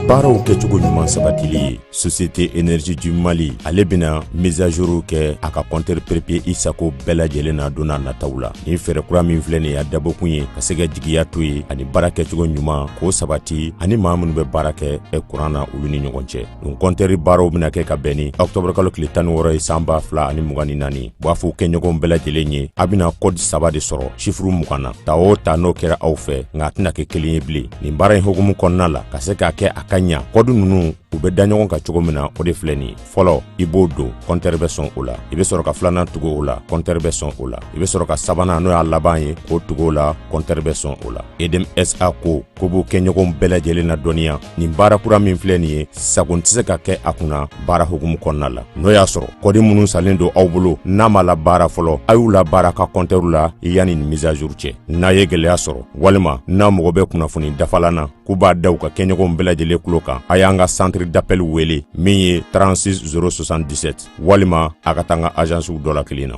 Baaraw kɛcogo ɲuman sabatili ye. Société Énergie du Mali, ale bɛna mise à jour kɛ a ka compteur prépayé i sago bɛɛ lajɛlen na don n'a nataw la. Nin fɛɛrɛ kura min filɛ nin ye, a dabɔkun ye ka se ka jigiya to ye ani baara kɛcogo ɲuman k'o sabati ani maa minnu bɛ baara kɛ kuran na, olu ni ɲɔgɔn cɛ. Nin compteur baaraw bɛna kɛ ka bɛn ni octobre kalo tile 16 ye san 2024. B'a fɔ kɛɲɔgɔnw bɛɛ lajɛlen ye, a bɛna code saba de sɔrɔ chiffre 20 na. Ta o ta, n'o kɛra aw fɛ, nka a tɛna kɛ kelen ye bilen. Nin baara in hukumu kɔnɔna la, ka se k'a kɛ a ka ɲa, code ninnu u bɛ da ɲɔgɔn kan cogo min na, o de filɛ nin ye. Fɔlɔ, i b'o don, compteur bɛ sɔn o la. I bɛ sɔrɔ ka filanan tugu o la, compteur bɛ sɔn o la. I bɛ sɔrɔ ka sabanan, n'o y'a laban ye, k'o tugu o la, compteur bɛ sɔn o la. EDM SA ko ko b'u kɛɲɔgɔnw bɛɛ lajɛlen na dɔnniya, nin baara kura min filɛ nin ye, sagon tɛ se ka kɛ a kunna baara hukumu kɔnɔna la. N'o y'a sɔrɔ code minnu salen don aw bolo, n'a ma la baara fɔlɔ, a y'u la baara ka compteur la yanni nin mise à jour cɛ. N'a ye gɛlɛya sɔrɔ walima n'a mago bɛ kunnafoni dafalan na, k'u b'a da u ka kɛɲɔgɔnw bɛɛ lajɛlen tulo kan, a y'an ka centre d'appel wele min ye 36 077, walima a ka taa an ka agencew dɔ la kelen na.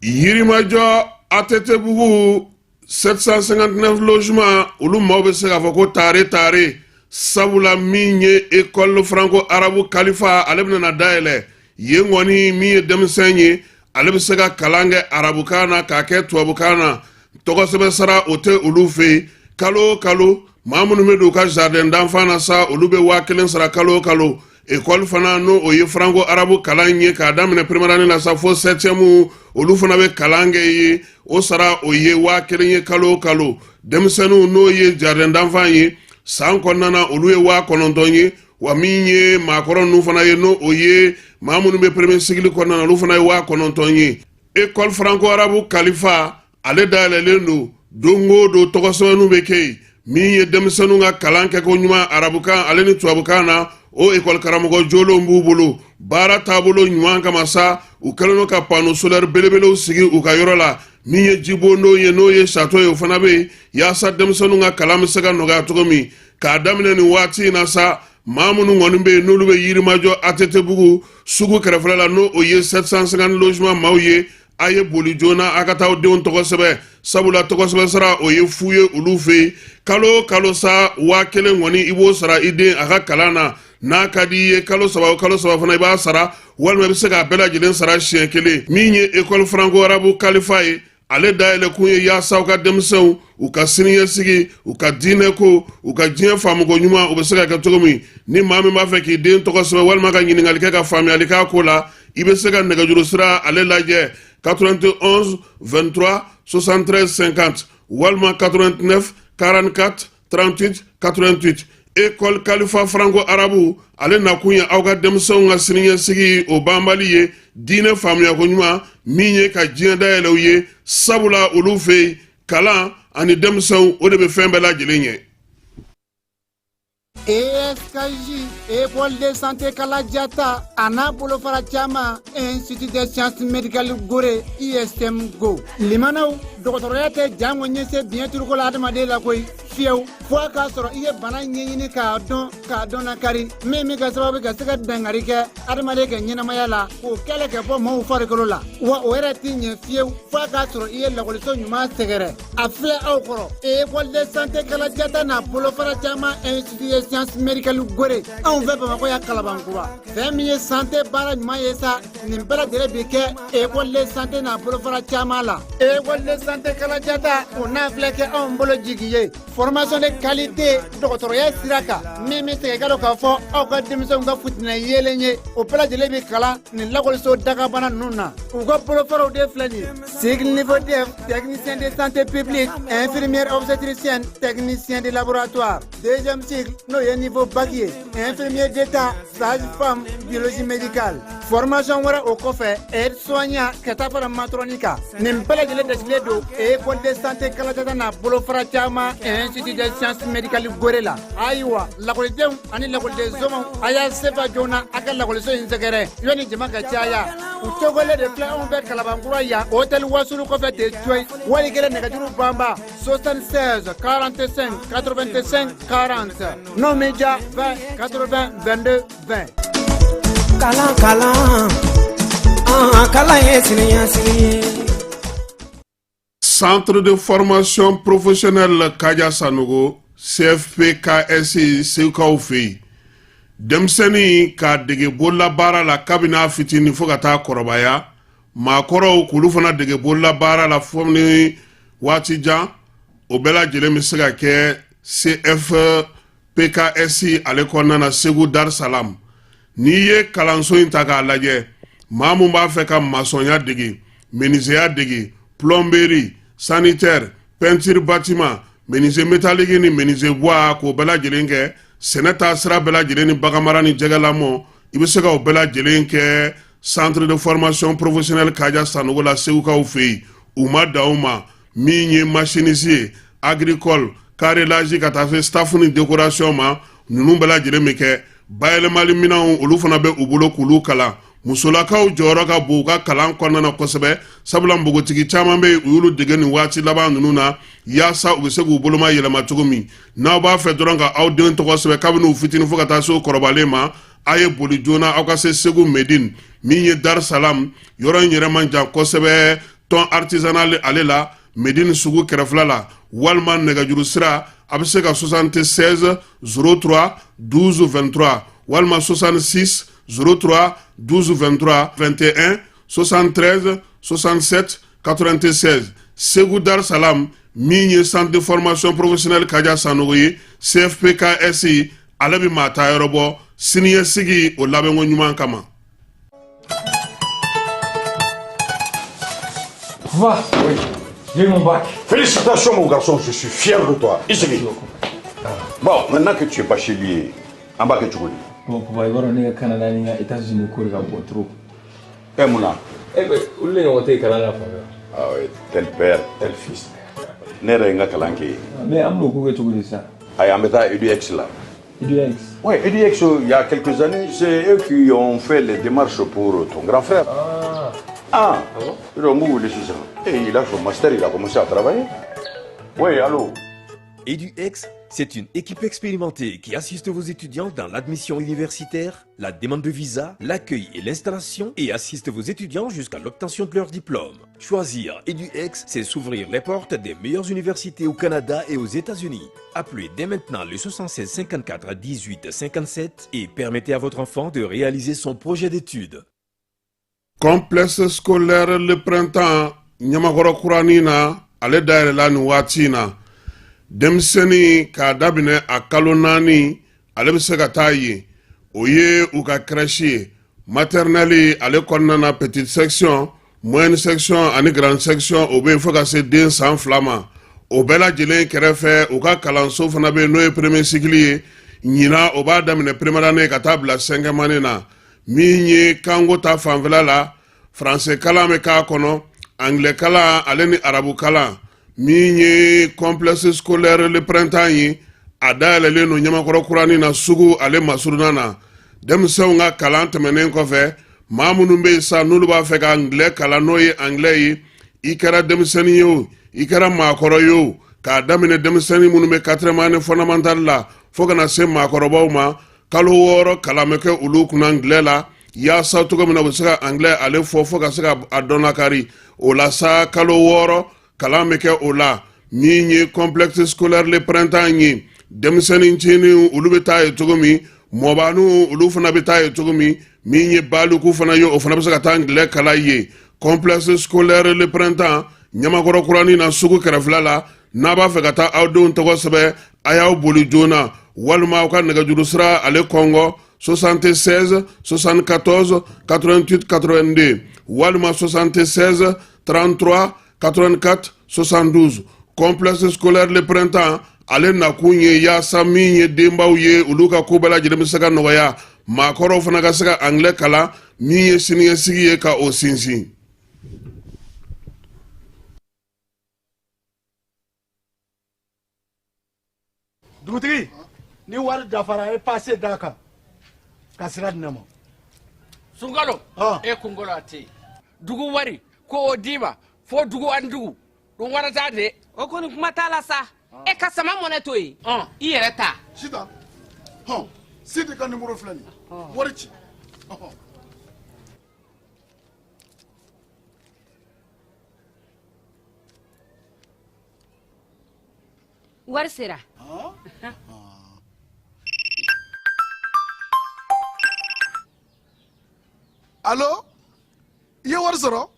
Yirimajɔ ATT-bugu 759 logement, olu maaw bɛ se k'a fɔ ko tare tare, sabula min ye école franco arabe Kalifa, ale bɛna na dayɛlɛ yen kɔni. Min ye denmisɛn ye, ale bɛ se ka kalan kɛ arabukan na k'a kɛ tubabukan na. Tɔgɔsɛbɛn sara o tɛ olu fɛ yen. Kalo o kalo, maa minnu bɛ don u ka jardin d'enfant na sa, olu bɛ 1000 sara kalo o kalo. École fana, n'o o ye franco arabe kalan ye k'a daminɛ première année la sa fo septième, olu fana bɛ kalan kɛ ye. O sara, o ye 1000 ye kalo o kalo. Denmisɛnninw, n'o ye jardin d'enfant ye, san kɔnɔna na, olu ye 9000 ye. Wa min ye maakɔrɔ ninnu fana ye, n'o o ye maa minnu bɛ premier cycle kɔnɔna na, olu fana ye 9000 ye. École franco arabe Kalifa, ale dayɛlɛlen don. Don o don, tɔgɔsɛbɛnninw bɛ kɛ yen. Min ye denmisɛnninw ka kalan kɛko ɲuman arabukan ale ni tubabukan na, o ekɔli karamɔgɔ jolenw b'u bolo. Baara taabolo ɲuman kama sa, u kɛlen don ka panneau solaire belebelew sigi u ka yɔrɔ la. Min ye jibondon ye, n'o ye château ye, o fana bɛ yen yaasa denmisɛnninw ka kalan bɛ se ka nɔgɔya cogo min. K'a daminɛ nin waati in na sa, maa minnu kɔni bɛ yen, n'olu bɛ Yirimajɔ ATT-bugu sugu kɛrɛfɛla la, n'o o ye 750 logement maaw ye, a ye boli joona a ka taa aw denw tɔgɔ sɛbɛn, sabula tɔgɔ sɛbɛn sara, o ye fu ye olu fɛ yen. Kalo o kalo sa, 1000 kɔni, i b'o sara i den a ka kalan na. N'a ka di i ye, kalo 3 o kalo 3 fana i b'a sara, walima i bɛ se k'a bɛɛ lajɛlen sara siɲɛ kelen. Min ye école franco arabe Kalifa ye, ale dayɛlɛ kun ye yaasa u ka denmisɛnw, u ka siniɲɛsigi, u ka diinɛ ko, u ka diɲɛ faamuko ɲuman, u bɛ se ka kɛ cogo min. Ni maa min b'a fɛ k'i den tɔgɔ sɛbɛn walima ka ɲininkali kɛ ka faamuyali k'a ko la, i bɛ se ka nɛgɛjuru sira ale lajɛ: 91 23 73 50 walima 89 44 38 88. École Kalifa franco arabe, ale nakun ye aw ka denmisɛnw ka siniɲɛsigi o banbali ye, diinɛ faamuyako ɲuman min ye ka diɲɛ dayɛlɛ u ye, sabula olu fɛ yen, kalan ani denmisɛnw, o de bɛ fɛn bɛɛ lajɛlen ɲɛ. ESKJ, École de santé Kalajata, a n'a bolofara caman, Institut des sciences médicales Gore, ISM Go. Limanaw, dɔgɔtɔrɔya tɛ jango ɲɛse biɲɛ turuko la adamaden la koyi, fiyewu, fo a k'a sɔrɔ i ye bana ɲɛɲini k'a dɔn, k'a dɔn nakari min bɛ kɛ sababu ka se ka dankari kɛ adamaden ka ɲɛnamaya la, k'o kɛlɛ kɛ bɔ maaw farikolo la. Wa o yɛrɛ tɛ ɲɛ fiyewu fo a k'a sɔrɔ i ye lakɔliso ɲuman sɛgɛrɛ. A filɛ aw kɔrɔ, École de santé Kalajata n'a bolofara caman, Institut des sciences médicales Gore, anw fɛ Bamakɔ yan, Kalabankura. Fɛn min ye santé baara ɲuman ye sa, nin bɛɛ lajɛlen bi kɛ école de santé n'a bolofara caman la. École de santé Kalajata, o n'a filɛ kɛ anw bolo jigi ye, formation de qualité dɔgɔtɔrɔya sira kan, min bɛ segin ka dɔn k'a fɔ aw ka denmisɛnw ka futinɛ yeelen ye, o bɛɛ lajɛlen bi kalan nin lakɔliso dagabana ninnu na. U ka bolofaraw de filɛ nin ye: cycle niveau DEF, technicien de santé publique, infirmière obstétricienne, technicien de laboratoire. Deuxième cycle, n'o ye niveau bac ye, infirmier d'état, sage-femme, biologie médicale. Formation wɛrɛ o kɔfɛ, aide soignant, ka taa fara matron kan. Nin bɛɛ lajɛlen dasigilen don École de santé Kalajata n'a bolofara caman, Institut des sciences médicales Gore la. Ayiwa, lakɔlidenw ani lakɔliden somaw, a y'a sefa joona a ka lakɔliso in sɛgɛrɛ yanni jama ka caya. U tɔgɔlen de filɛ anw fɛ Kalabankura yan, hôtel Wasulu kɔfɛ ten coyi. Wali kelen, nɛgɛjuru banba: 76 45 85 40. N'o min ja, 20 80 22 20. Kalan, kalan, an kalan ye siniɲɛsigi ye. Centre de formation professionnelle Kaja Sanogo CFPKS Segukaw fɛ yen, denmisɛnnin k'a dege bololabaara la kabini a fitinin fo ka taa kɔrɔbaya, maakɔrɔw k'olu fana dege bololabaara la fo ni waati jan, o bɛɛ lajɛlen bɛ se ka kɛ CFPKS ale kɔnɔna na Segu Dar Salam. N'i ye kalanso in ta k'a lajɛ, maa mun b'a fɛ ka masɔnya dege, menuisier dege, plomberie, sanitaire, peinture bâtiment, menuisier métallique ni menuisier bois, k'o bɛɛ lajɛlen kɛ, sɛnɛ taa sira bɛɛ lajɛlen ni baganmara ni jɛgɛlamɔ, i bɛ se ka o bɛɛ lajɛlen kɛ centre de formation professionnelle Kaja Sanogo la Segukaw fɛ yen. U ma dan o ma, min ye machiniste ye, agricole, carrelage, ka taa se staff ni décoration ma, ninnu bɛɛ lajɛlen bɛ kɛ. Bayɛlɛmali minɛnw, olu fana bɛ u bolo k'olu kalan. Musolakaw jɔyɔrɔ ka bon u ka kalan kɔnɔna na kosɛbɛ, sabula npogotigi caman bɛ yen, u y'olu dege nin waati laban ninnu na yaasa u bɛ se k'u boloma yɛlɛma cogo min. N'aw b'a fɛ dɔrɔn ka aw den tɔgɔ sɛbɛn kabini u fitinin fo ka taa se u kɔrɔbalen ma, a ye boli joona aw ka se Segu Medine, min ye Dar Salam yɔrɔ in yɛrɛ man jan kosɛbɛ, thon artisanal ale la, Medine sugu kɛrɛfɛla la, walima nɛgɛjuru sira, a bɛ se ka 76 03 12 23 walima 66 03 12 23 21 73 67 96. Segu Dar Salam, min ye centre de formation professionnelle Kaja Sanogo ye, CFPKS, ale bɛ maa ta yɔrɔ bɔ siniɲɛsigi o labɛnko ɲuman kama. Va. Oui. J'ai eu mon bac. Félicitations, mon garçon, je suis fier de toi. Ici. Bon, maintenant que tu es bachelier, an b'a kɛ cogo di? Bon, papa, i b'a dɔn ne ka Canada ni n ka États-Unis ko de ka bon trop. E mun na? Eh ben, olu de ɲɔgɔn tɛ yen kalan na fan fɛ. Ah oui, tel père, tel fils. Ne yɛrɛ ye n ka kalan kɛ yen. Mais an bɛn'o ko kɛ cogo di sisan? Ayi, an bɛ taa EDUX la. EDUX. Oui, EDUX, il y a quelques années, c'est eux qui ont fait les démarches pour ton grand frère. Ah. Ah, Ah bon? Ils ont wele sisan. Et il a son master, il a commencé à travailler. Oui, allô? EduX, c'est une équipe expérimentée qui assiste vos étudiants dans l'admission universitaire, la demande de visa, l'accueil et l'installation et assiste vos étudiants jusqu'à l'obtention de leur diplôme. Choisir EduX, c'est s'ouvrir les portes des meilleures universités au Canada et aux États-Unis. Appelez dès maintenant le 76 54 18 57 et permettez à votre enfant de réaliser son projet d'études. Complexe scolaire Le Printemps Ɲamakɔrɔ kuranin na, ale dayɛlɛla nin waati in na. Denmisɛnnin k'a daminɛ a kalo 4, ale bɛ se ka taa yen, o ye u ka crèche ye. Maternelle ale kɔnɔna na, petite section, moyenne section ani grande section, o bɛ yen fo ka se den san 2 ma. O bɛɛ lajɛlen kɛrɛfɛ, u ka kalanso fana bɛ yen, n'o ye premier cycle ye. Ɲinan, o b'a daminɛ première année ka taa bila cinquième année na. Min ye kanko ta fanfɛla la, français kalan bɛ k'a kɔnɔ, anglais kalan ale ni arabu kalan. Min ye complexe scolaire Le Printemps ye, a dayɛlɛlen don Ɲamakɔrɔ kuranin na, sugu ale masurunna na. Denmisɛnw ka kalan tɛmɛnen kɔfɛ, maa minnu bɛ yen sa, n'olu b'a fɛ ka anglais kalan, n'o ye anglais ye, i kɛra denmisɛnnin ye o, i kɛra maakɔrɔ ye o, k'a daminɛ denmisɛnnin minnu bɛ quatrième année fondamentale la fo ka na se maakɔrɔbaw ma, kalo 6 kalan bɛ kɛ olu kunna anglais la, yaasa cogo min na u bɛ se ka anglais ale fɔ fo ka se ka a dɔn lakari o la sa. Kalo 6 kalan bɛ kɛ o la. Min ye complexe scolaire Le Printemps ye, denmisɛnnin ncinin olu bɛ taa ye cogo min, mɔbaniw olu fana bɛ taa ye cogo min, min ye baliku fana ye, o fana bɛ se ka taa anglais kalan ye. Complexe scolaire Le Printemps Ɲamakɔrɔ kuranin na, sugu kɛrɛfɛla la. N'a b'a fɛ ka taa aw denw tɔgɔ sɛbɛn, a y'aw boli joona walima aw ka nɛgɛjuru sira ale kɔngɔ 76 74 88 82 walima 76 33 84 72. Complexe scolaire Le Printemps ale nakun ye yaasa min ye denbaw ye, olu ka ko bɛɛ lajɛlen bɛ se ka nɔgɔya, maakɔrɔw fana ka se ka anglais kalan, min ye siniɲɛsigi ye ka o sinsin. Dugutigi, ni wari dafara, e passe d'a kan ka sira di ne ma. Sunkalo e kunkolo a tɛ yen. Dugu wari ko o d'i ma fo dugu ani dugu ɗum waɗata de. O kɔni kuma t'a la sa, e ka sama mɔnɛ to yen, i yɛrɛ ta. Sitan hɔn, Sidi ka nimoro filɛ nin ye, wari ci. Wari sera. Alo, i ye wari sɔrɔ?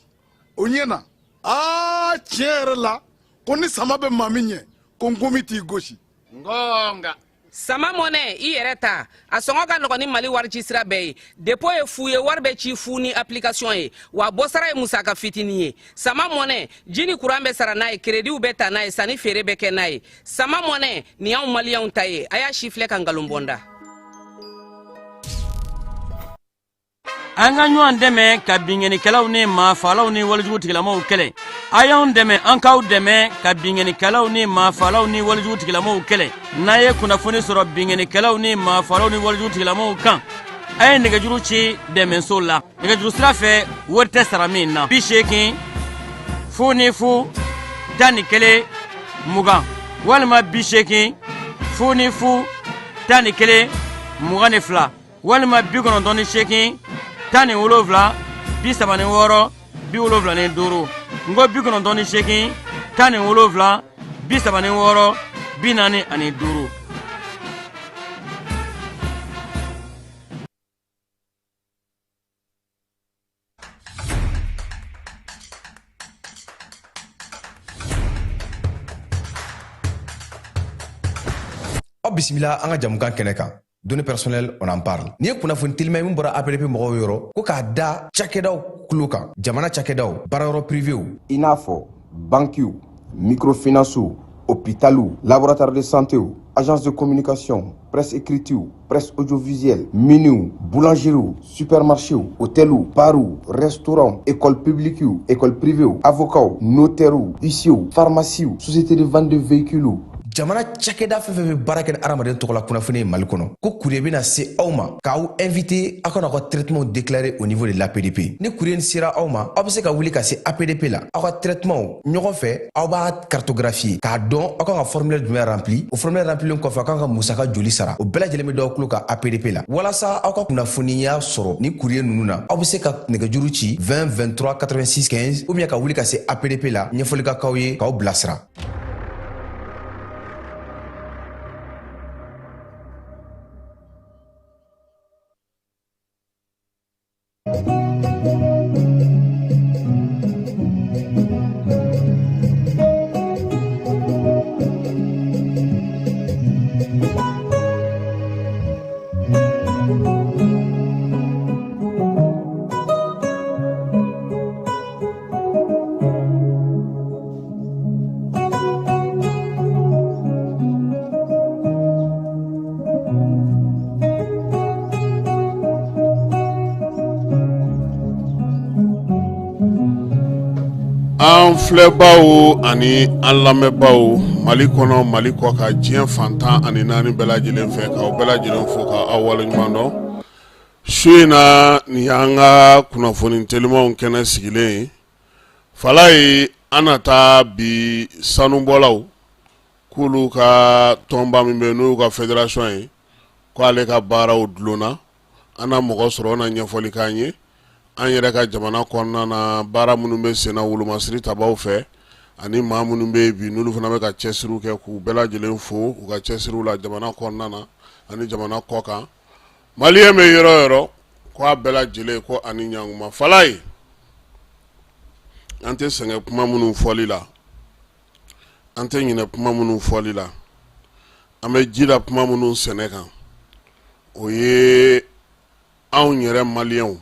O ɲɛna. Aa, tiɲɛ yɛrɛ la, ko ni sama bɛ maa min ɲɛ, ko nkomi t'i gosi. Ngonga. Sama Money i yɛrɛ ta, a sɔngɔ ka nɔgɔn ni Mali warici sira bɛɛ ye. Dépôt ye fu ye, wari bɛ ci fu ni application ye, wa bɔsara ye musaka fitinin ye. Sama Money, ji ni kuran bɛ sara n'a ye, créditw bɛ ta n'a ye, sanni feere bɛ kɛ n'a ye. Sama Money, nin y'anw maliyɛnw ta ye, a y'a sifilɛ ka nkalon bɔ n da. An ka ɲɔgɔn dɛmɛ ka binkannikɛlaw ni maafalaw ni walejugu tigilamaw kɛlɛ. A y'anw dɛmɛ, an k'aw dɛmɛ ka binkannikɛlaw ni maafalaw ni walejugu tigilamaw kɛlɛ. N'a ye kunnafoni sɔrɔ binkannikɛlaw ni maafalaw ni walejugu tigilamaw kan, a ye nɛgɛjuru ci dɛmɛso la nɛgɛjuru sira fɛ, wari tɛ sara min na: 80 00 11 20 walima 80 00 11 22 walima 98 17 36 75. N ko 98 17 36 45. Aw bisimila an ka jamukan kɛnɛ kan, Données personnelles, on en parle. Nin ye kunnafoni telima ye min bɔra APDP mɔgɔw yɔrɔ, ko k'a da cakɛdaw tulo kan, jamana cakɛdaw, baarayɔrɔ privéw, i n'a fɔ bankiw, microfinancew, hôpitaliw, laboratoire de santéw, agence de communication, presse écritew, presse audiovisuelle, miniw, boulangeriew, supermarchéw, hôteliw, barw, restaurants, école publiquew, école privéw, avocats, notairew, huissierw, pharmaciew, société de vente de véhicules. Jamana cakɛda fɛn fɛn bɛ baara kɛ ni hadamaden tɔgɔla kunnafoni ye Mali kɔnɔ, ko courrier bɛna se aw ma k'aw invité aw ka n'aw ka traitement déclarer au niveau de l'APDP. Ni courrier nin sera aw ma, aw bɛ se ka wuli ka se APDP la, aw ka traitement ɲɔgɔn fɛ, aw b'a cartographier k'a dɔn aw kan ka formulaire jumɛn rempli. O formulaire remplilen kɔfɛ, aw kan ka musaka joli sara, o bɛɛ lajɛlen bɛ d'aw tulo kan APDP la. Walasa aw ka kunnafoniya sɔrɔ ni courrier ninnu na, aw bɛ se ka nɛgɛjuru ci 20 23 86 15 ou bien ka wuli ka se APDP la, ɲɛfɔli ka k'aw ye k'aw bilasira. An filɛbaw ani an lamɛnbaw, Mali kɔnɔ, Mali kɔkan, diɲɛ fan 14 bɛɛ lajɛlen fɛ, k'aw bɛɛ lajɛlen fo ka aw waleɲuman dɔn. Su in na, nin y'an ka kunnafoni telimanw kɛnɛ sigilen ye. Falaye, an na taa bi sanubɔlaw k'olu ka tɔnba min bɛ n'u ka fédération ye, k'ale ka baaraw dulonna. An na mɔgɔ sɔrɔ o na ɲɛfɔli k'an ye. An yɛrɛ ka jamana kɔnɔna na, baara minnu bɛ senna wolomasiri tabaw fɛ ani maa minnu bɛ yen bi n'olu fana bɛ ka cɛsiriw kɛ, k'u bɛɛ lajɛlen fo u ka cɛsiriw la jamana kɔnɔna na ani jamana kɔ kan. Maliyɛn bɛ yɔrɔ o yɔrɔ, ko a bɛɛ lajɛlen ko ani ɲankuma. Falaye, an tɛ sɛgɛn kuma minnu fɔli la, an tɛ ɲinɛ kuma minnu fɔli la, an bɛ ji da kuma minnu sɛnɛ kan, o ye anw yɛrɛ maliyɛnw,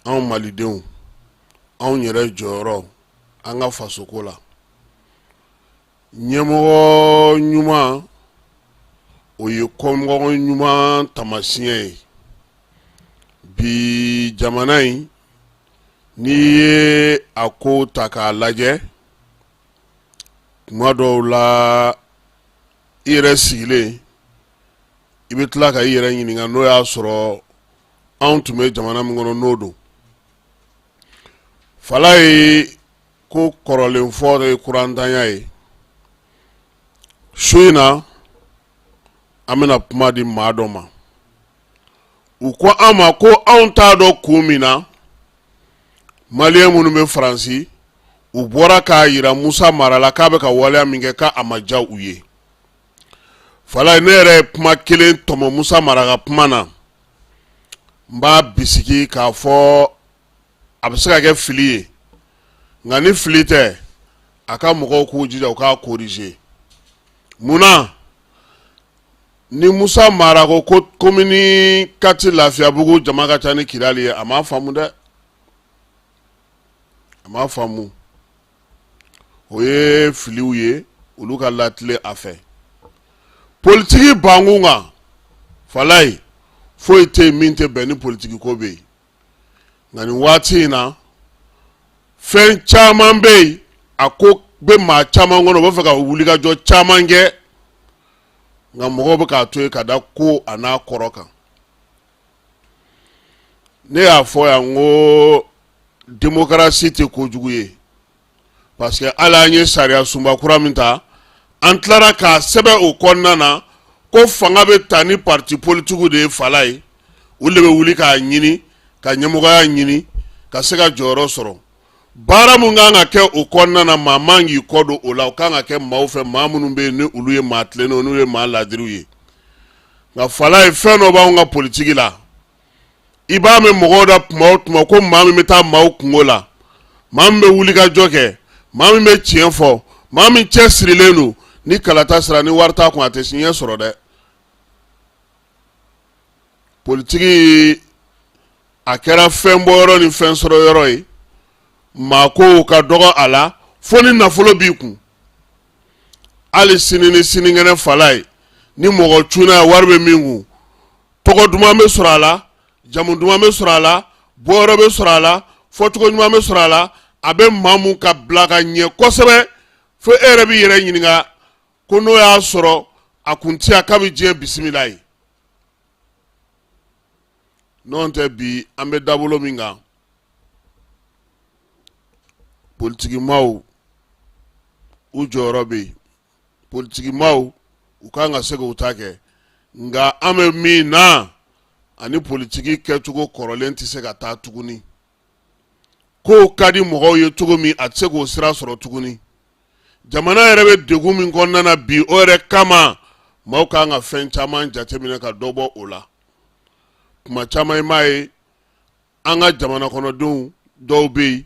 anw malidenw, anw yɛrɛ jɔyɔrɔ an ka fasoko la. Ɲɛmɔgɔ ɲuman, o ye kɔmɔgɔ ɲuman taamasiyɛn ye. Bi jamana in, n'i ye a ko ta k'a lajɛ, tuma dɔw la i yɛrɛ sigilen i bɛ tila ka i yɛrɛ ɲininka n'o y'a sɔrɔ anw tun bɛ jamana min kɔnɔ n'o don. Falaye, ko kɔrɔlen fɔ de ye kurantanya ye. Su in na, an bɛna kuma di maa dɔ ma. U ko an ma ko anw t'a dɔn kun min na maliyɛn minnu bɛ Faransi, u bɔra k'a yira Musa Mara la k'a bɛ ka waleya min kɛ, k'a ma diya u ye. Falaye, ne yɛrɛ ye kuma kelen tɔmɔ Musa Mara ka kuma na, n b'a bisigi k'a fɔ a bɛ se ka kɛ fili ye, nka ni fili tɛ, a ka mɔgɔw k'u jija u k'a corriger. Munna ni Musa Mara ko ko commune 4 Lafiyabugu jama ka ca ni Kidali ye? A m'a faamu dɛ, a m'a faamu. O ye filiw ye, olu ka latilen a fɛ. Politiki bankun kan, Falaye, foyi tɛ yen min tɛ bɛn ni politiki ko bɛ yen, nka nin waati in na, fɛn caman bɛ yen, a ko bɛ maa caman kɔnɔ, u b'a fɛ ka wulikajɔ caman kɛ, nka mɔgɔw bɛ k'a to yen ka da ko a n'a kɔrɔ kan. Ne y'a fɔ yan ko démocratie tɛ kojugu ye, parce que hali an ye sariya sunba kura min ta, an tilara k'a sɛbɛn o kɔnɔna na ko fanga bɛ ta ni parti politique de ye. Falaye, olu de bɛ wuli k'a ɲini, ka ɲɛmɔgɔya ɲini, ka se ka jɔyɔrɔ sɔrɔ. Baara min kan ka kɛ o kɔnɔna na, maa man k'i kɔ don o la. O kan ka kɛ maaw fɛ, maa minnu bɛ yen ni olu ye maa tilennenw, n'u ye maa laadiriw ye. Nka Falaye, fɛn dɔ b'anw ka politiki la, i b'a mɛn mɔgɔw da tuma o tuma ko maa min bɛ taa maaw kungo la, maa min bɛ wulikajɔ kɛ, maa min bɛ tiɲɛ fɔ, maa min cɛ sirilen don, ni kalata sera, ni wari t'a kun, a tɛ ɲɛ sɔrɔ dɛ. Politiki a kɛra fɛn bɔ yɔrɔ ni fɛn sɔrɔ yɔrɔ ye, maa kow ka dɔgɔ a la fo ni nafolo b'i kun. Hali sini ni sinikɛnɛ, Falaye, ni mɔgɔ cunna, wari bɛ min kun, tɔgɔ duman bɛ sɔrɔ a la, jamu duman bɛ sɔrɔ a la, bɔyɔrɔ bɛ sɔrɔ a la, fɔcogo ɲuman bɛ sɔrɔ a la, a bɛ maa mun ka bila ka ɲɛ kosɛbɛ, fo e yɛrɛ b'i yɛrɛ ɲininka ko n'o y'a sɔrɔ a kun tɛ yan, k'a bɛ diɲɛ bisimila ye. N'o tɛ, bi an bɛ dabolo min kan, politikimaw u jɔyɔrɔ bɛ yen, politikimaw u kan ka se k'u ta kɛ, nka an bɛ min na, ani politiki kɛcogo kɔrɔlen tɛ se ka taa tuguni. Kow ka di mɔgɔw ye cogo min, a tɛ se k'o sira sɔrɔ tuguni. Jamana yɛrɛ bɛ degun min kɔnɔna na bi, o yɛrɛ kama maaw kan ka fɛn caman jateminɛ ka dɔ bɔ o la. Tuma caman i m'a ye, an ka jamana kɔnɔdenw dɔw bɛ yen,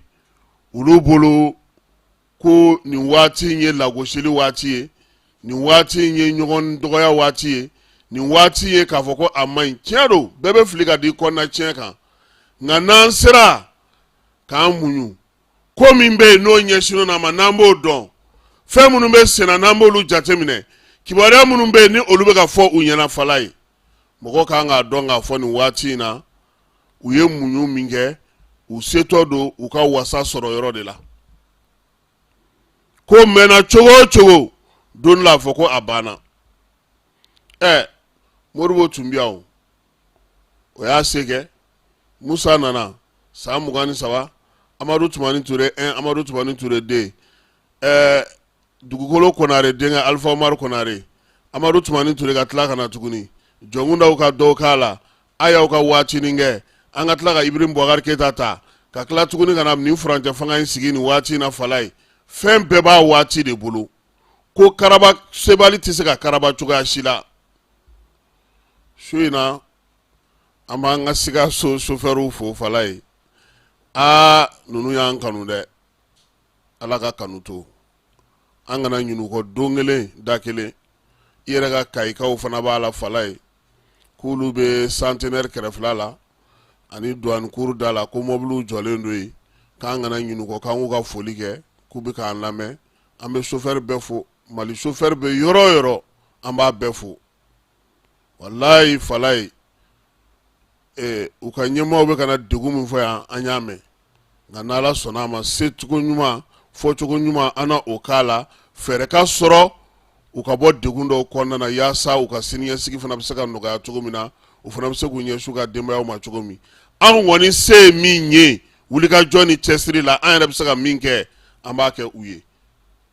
olu bolo ko nin waati in ye lagosili waati ye, nin waati in ye ɲɔgɔn dɔgɔya waati ye, nin waati ye k'a fɔ ko a man ɲi. Tiɲɛ don, bɛɛ bɛ fili ka di kɔnɔna tiɲɛ kan, nka n'an sera k'an muɲu, ko min bɛ yen n'o ɲɛsinnen a ma, n'an b'o dɔn, fɛn minnu bɛ senna, n'an b'olu jateminɛ, kibaruya minnu bɛ yen ni olu bɛ ka fɔ u ɲɛna, Falaye, mɔgɔ kan k'a dɔn k'a fɔ nin waati in na, u ye muɲu min kɛ, u setɔ don u ka wasa sɔrɔ yɔrɔ de la. Ko mɛnna cogo o cogo, don la fɔ ko a banna. Ɛ, Modibo tun bɛ yan, o o y'a se kɛ. Musa nana san 23, Amadu Tumani Ture 1, Amadu Tumani Ture 2, ɛɛ dugukolo Konare denkɛ Alifa Umaru Konare, Amadu Tumani Ture ka tila ka na tuguni, Jɔnkundaw ka dɔw k'a la, a y'aw ka waatinin kɛ, an ka tila ka Ibrahim Boubacar Keita ta, ka tila tuguni ka na nin furancɛ fanga in sigi nin waati in na. Falaye, fɛn bɛɛ b'a waati de bolo. Ko karaba sebali tɛ se ka karaba cogoya si la. Su in na, an b'an ka Sikaso sofɛriw fo. Falaye, aa, ninnu y'an kanu dɛ. Ala ka kanu to, an kana ɲinɛ u kɔ don kelen da kelen. I yɛrɛ ka Kayikaw fana b'a la, Falaye, k'olu bɛ Centenaire kɛrɛfɛla la ani douane cour da la, ko mɔbiliw jɔlen don yen, k'an kana ɲinɛ u kɔ, k'an k'u ka foli kɛ, k'u bɛ k'an lamɛn. An bɛ sofɛri bɛɛ fo. Mali sofɛri bɛ yɔrɔ o yɔrɔ, an b'a bɛɛ fo. Walayi, Falaye, u ka ɲɛmaaw bɛ ka na degun min fɔ yan, an y'a mɛn, nka n'Ala sɔnna a ma, secogo ɲuman, fɔcogo ɲuman, an na o k'a la, fɛɛrɛ ka sɔrɔ u ka bɔ degun dɔw kɔnɔna na, yaasa u ka siniɲɛsigi fana bɛ se ka nɔgɔya cogo min na, u fana bɛ se k'u ɲɛsin u ka denbayaw ma cogo min. Anw kɔni se ye min ye, wulikajɔ ni cɛsiri la, an yɛrɛ bɛ se ka min kɛ, an b'a kɛ u ye,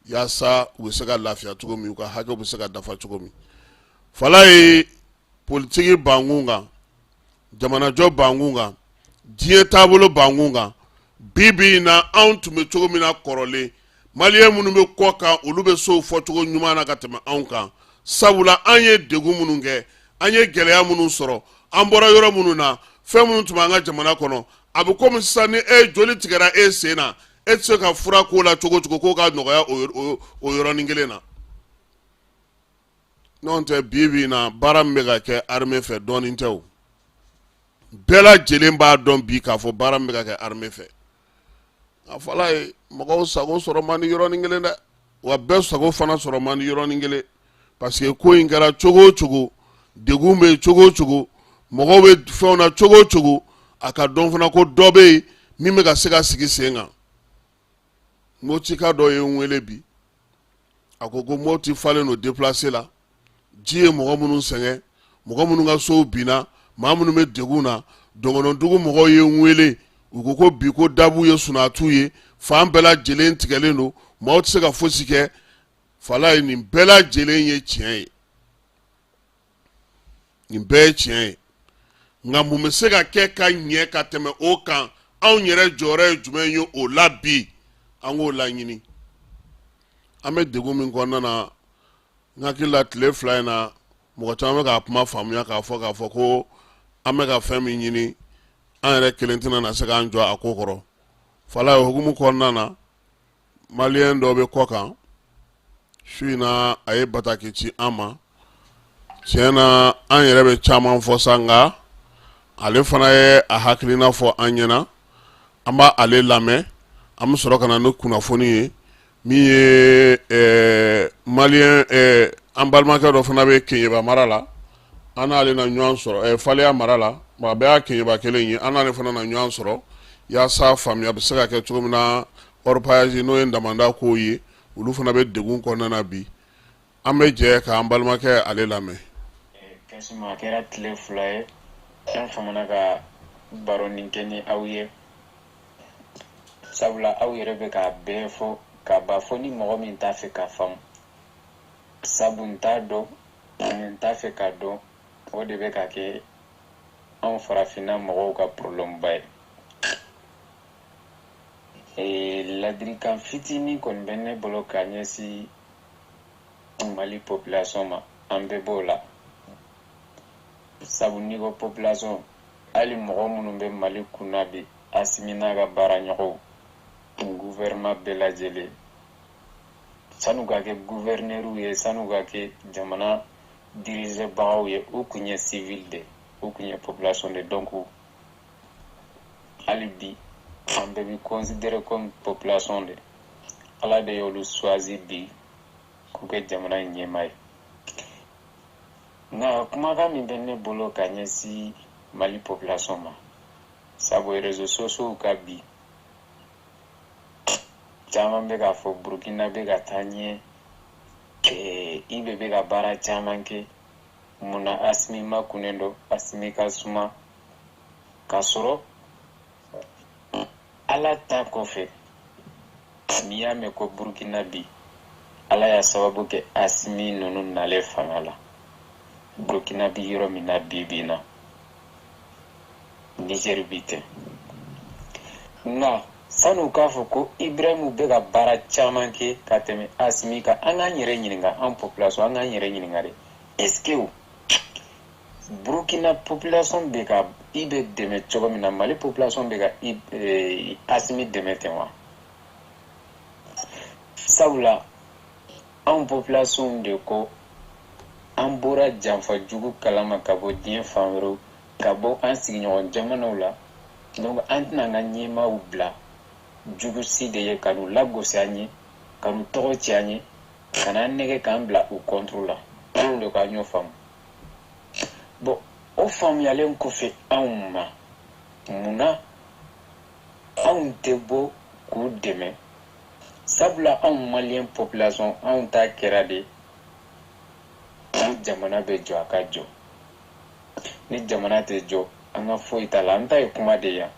yaasa u bɛ se ka lafiya cogo min, u ka hakɛw bɛ se ka dafa cogo min. Falaye, politiki bankun kan, jamanajɔ bankun kan, diɲɛ taabolo bankun kan, bi bi in na, anw tun bɛ cogo min na kɔrɔlen, maliyɛn minnu bɛ kɔ kan, olu bɛ sow fɔcogo ɲuman na ka tɛmɛ anw kan. Sabula an ye degun minnu kɛ, an ye gɛlɛya minnu sɔrɔ, an bɔra yɔrɔ minnu na, fɛn minnu tun b'an ka jamana kɔnɔ, a bɛ komi sisan ni e joli tigɛra e sen na, e tɛ se ka fura k'o la cogo cogo k'o ka nɔgɔya o yɔrɔnin kelen na. N'o tɛ bi bi in na, baara min bɛ ka kɛ armée fɛ, dɔɔnin tɛ o. Bɛɛ lajɛlen b'a dɔn bi k'a fɔ baara min bɛ ka kɛ armée fɛ, a fɔla ye mɔgɔw sago sɔrɔ man di yɔrɔnin kelen dɛ, wa bɛɛ sago fana sɔrɔ man di yɔrɔnin kelen, parce que ko in kɛra cogo o cogo, degun bɛ yen cogo o cogo, mɔgɔw bɛ fɛnw na cogo o cogo, a ka dɔn fana ko dɔ bɛ yen min bɛ ka se ka sigi sen kan. Motika dɔ ye n wele bi, a ko ko Moti falen don déplacé la, ji ye mɔgɔ minnu sɛgɛn, mɔgɔ minnu ka sow binna, maa minnu bɛ degun na. Dɔgɔnɔdugu mɔgɔw ye n wele, u ko ko bi ko dabu ye sunatu ye, fan bɛɛ lajɛlen tigɛlen don, maaw tɛ se ka fosi kɛ. Falaye, nin bɛɛ lajɛlen ye tiɲɛ ye, nin bɛɛ ye tiɲɛ ye, nka mun bɛ se ka kɛ ka ɲɛ ka tɛmɛ o kan? Anw yɛrɛ jɔyɔrɔ ye jumɛn ye o la bi? An k'o laɲini. An bɛ degun min kɔnɔna na, n hakili la tile 2 in na, mɔgɔ caman bɛ k'a kuma faamuya k'a fɔ ko an bɛ ka fɛn min ɲini, an yɛrɛ kelen tɛna na se k'an jɔ a ko kɔrɔ. Falaye, o hukumu kɔnɔna na, maliyɛn dɔ bɛ kɔ kan su in na, a ye bataki ci an ma. Tiɲɛ na, an yɛrɛ bɛ caman fɔ sa, nka ale fana ye a hakilina fɔ an ɲɛna. An b'a ale lamɛn, an bɛ sɔrɔ ka na ni kunnafoni ye. Min ye maliyɛn, an balimakɛ dɔ fana bɛ Keɲeba mara la, an n'ale na ɲɔgɔn sɔrɔ Faleya mara la, a bɛɛ y'a Keɲeba kelen ye. An n'ale fana na ɲɔgɔn sɔrɔ yaasa faamuya bɛ se ka kɛ cogo min na orpaillage, n'o ye damanda kow ye, olu fana bɛ degun kɔnɔna na bi. An bɛ jɛ k'an balimakɛ ale lamɛn. Kasuma, a kɛra tile 2 ye, an famana ka baronin kɛ ni aw ye, sabula aw yɛrɛ bɛ k'a bɛɛ fɔ ka ba fɔ ni mɔgɔ min t'a fɛ k'a faamu, sabu n t'a dɔn ani n t'a fɛ k'a dɔn, o de bɛ ka kɛ anw farafinna mɔgɔw ka problème ba ye. Ladilikan fitinin kɔni bɛ ne bolo ka ɲɛsin Mali population ma. An bɛɛ b'o la, sabu n'i ko population, hali mɔgɔ minnu bɛ Mali kunna bi, Asimi n'a ka baaraɲɔgɔnw, gouvernement bɛɛ lajɛlen, san'u ka kɛ gouverneur ye, san'u ka kɛ jamana dirigebagaw ye, u kun ye civil de, u kun ye population de. Donc hali bi, an bɛɛ bi considéré comme population de. Ala de y'olu choisi bi k'u kɛ jamana in ɲɛmaa ye. Nka kumakan min bɛ ne bolo ka ɲɛsin Mali population ma, sabu réseaux sociaux ka bi, caman bɛ k'a fɔ Burukina bɛ ka taa ɲɛ, IB bɛ ka baara caman kɛ, munna Asimi ma kunnen don, Asimi ka suma? K'a sɔrɔ Ala ta kɔfɛ, n'i y'a mɛn ko Burukina bi, Ala y'a sababu kɛ Asimi ninnu nalen fanga la. Burukina bi yɔrɔ min na bi bi in na, Nizɛri bi ten. Nka san'u k'a fɔ ko Ibrahimu bɛ ka baara caman kɛ ka tɛmɛ Asimi kan, an k'an yɛrɛ ɲininka, an population, an k'an yɛrɛ ɲininka de, est ce que Burukina population bɛ ka IB dɛmɛ cogo min na, Mali population bɛ ka Asimi dɛmɛ ten wa? Sabula anw population de ko an bɔra janfa jugu kalama ka bɔ diɲɛ fan wɛrɛw, ka bɔ an sigiɲɔgɔn jamanaw la. Donc an tɛna an ka ɲɛmaaw bila jugu si de ye ka n'u lagosi an ye, ka n'u tɔgɔ ci an ye, ka n'an nɛgɛ k'an bila u contre la. Anw de ko an y'o faamu. Bon, o faamuyalen kɔfɛ anw ma, munna anw tɛ bɔ k'u dɛmɛ? Sabula anw maliyɛn population, anw ta kɛra de ni jamana bɛ jɔ, a ka jɔ. Ni jamana tɛ jɔ, an ka foyi t'a la. An ta ye kuma de yan.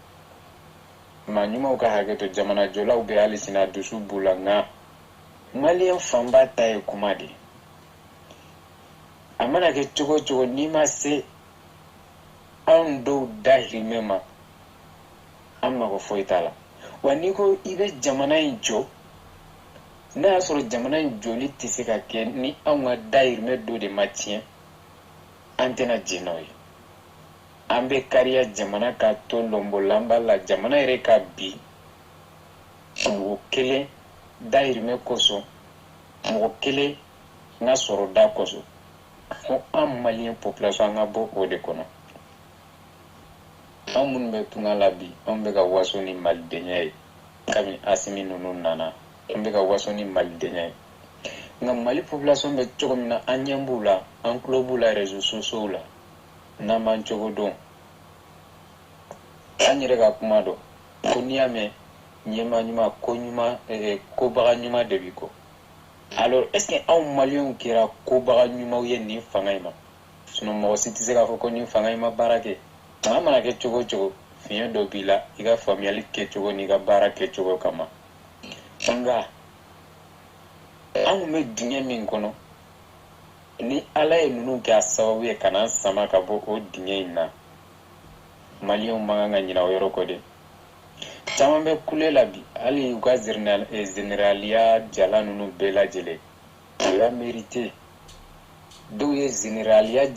Maa ɲumanw ka hakɛ to, jamana jɔlaw bɛ hali sini, a dusu b'u la, nka maliyɛn fanba ta ye kuma de ye. A mana kɛ cogo o cogo, n'i ma se anw dɔw dahirimɛ ma, an mago foyi t'a la. Wa n'i ko i bɛ jamana in jɔ, N'a y'a sɔrɔ jamana in jɔli tɛ se ka kɛ ni anw ka dayirimɛ dɔ de ma tiɲɛ, an tɛna jɛn n'o ye. An bɛ kariya jamana ka to lɔnbɔlanba la, jamana yɛrɛ ka bin mɔgɔ kelen dayirimɛ kosɔn, mɔgɔ kelen n ka sɔrɔda kosɔn. Fo an maliyɛn population an ka bɔ o de kɔnɔ. Anw minnu bɛ tunga la bi, anw bɛ ka waso ni malidenya ye. Kabini Asimi ninnu nana, an bɛ ka waso ni malidenya ye. Nka Mali population bɛ cogo min na, an ɲɛ b'u la, an tulo b'u la réseaux sociaux la. N'an m'an cogo dɔn, an yɛrɛ ka kuma dɔn ko n'i y'a mɛn ɲɛmaa ɲuman, ko ɲuman, kobaga ɲuman de b'i kɔ. Alors est ce que anw maliyɛnw kɛra kobaga ɲumanw ye nin fanga in ma? Sinon mɔgɔ si tɛ se k'a fɔ ko nin fanga in ma baara kɛ. Fanga mana kɛ cogo o cogo, fiɲɛ dɔ b'i la i ka faamuyali kɛcogo n'i ka baara kɛcogo kama. Nka an kun bɛ dingɛ min kɔnɔ, ni Ala ye ninnu kɛ a sababu ye ka n'an sama ka bɔ o dingɛ in na, maliyɛnw man kan ka ɲinɛ o yɔrɔ kɔ dɛ. Caman bɛ kule la bi, hali u ka zeneraliya jala ninnu bɛɛ lajɛlen, u y'a mérité. Dɔw ye zeneraliya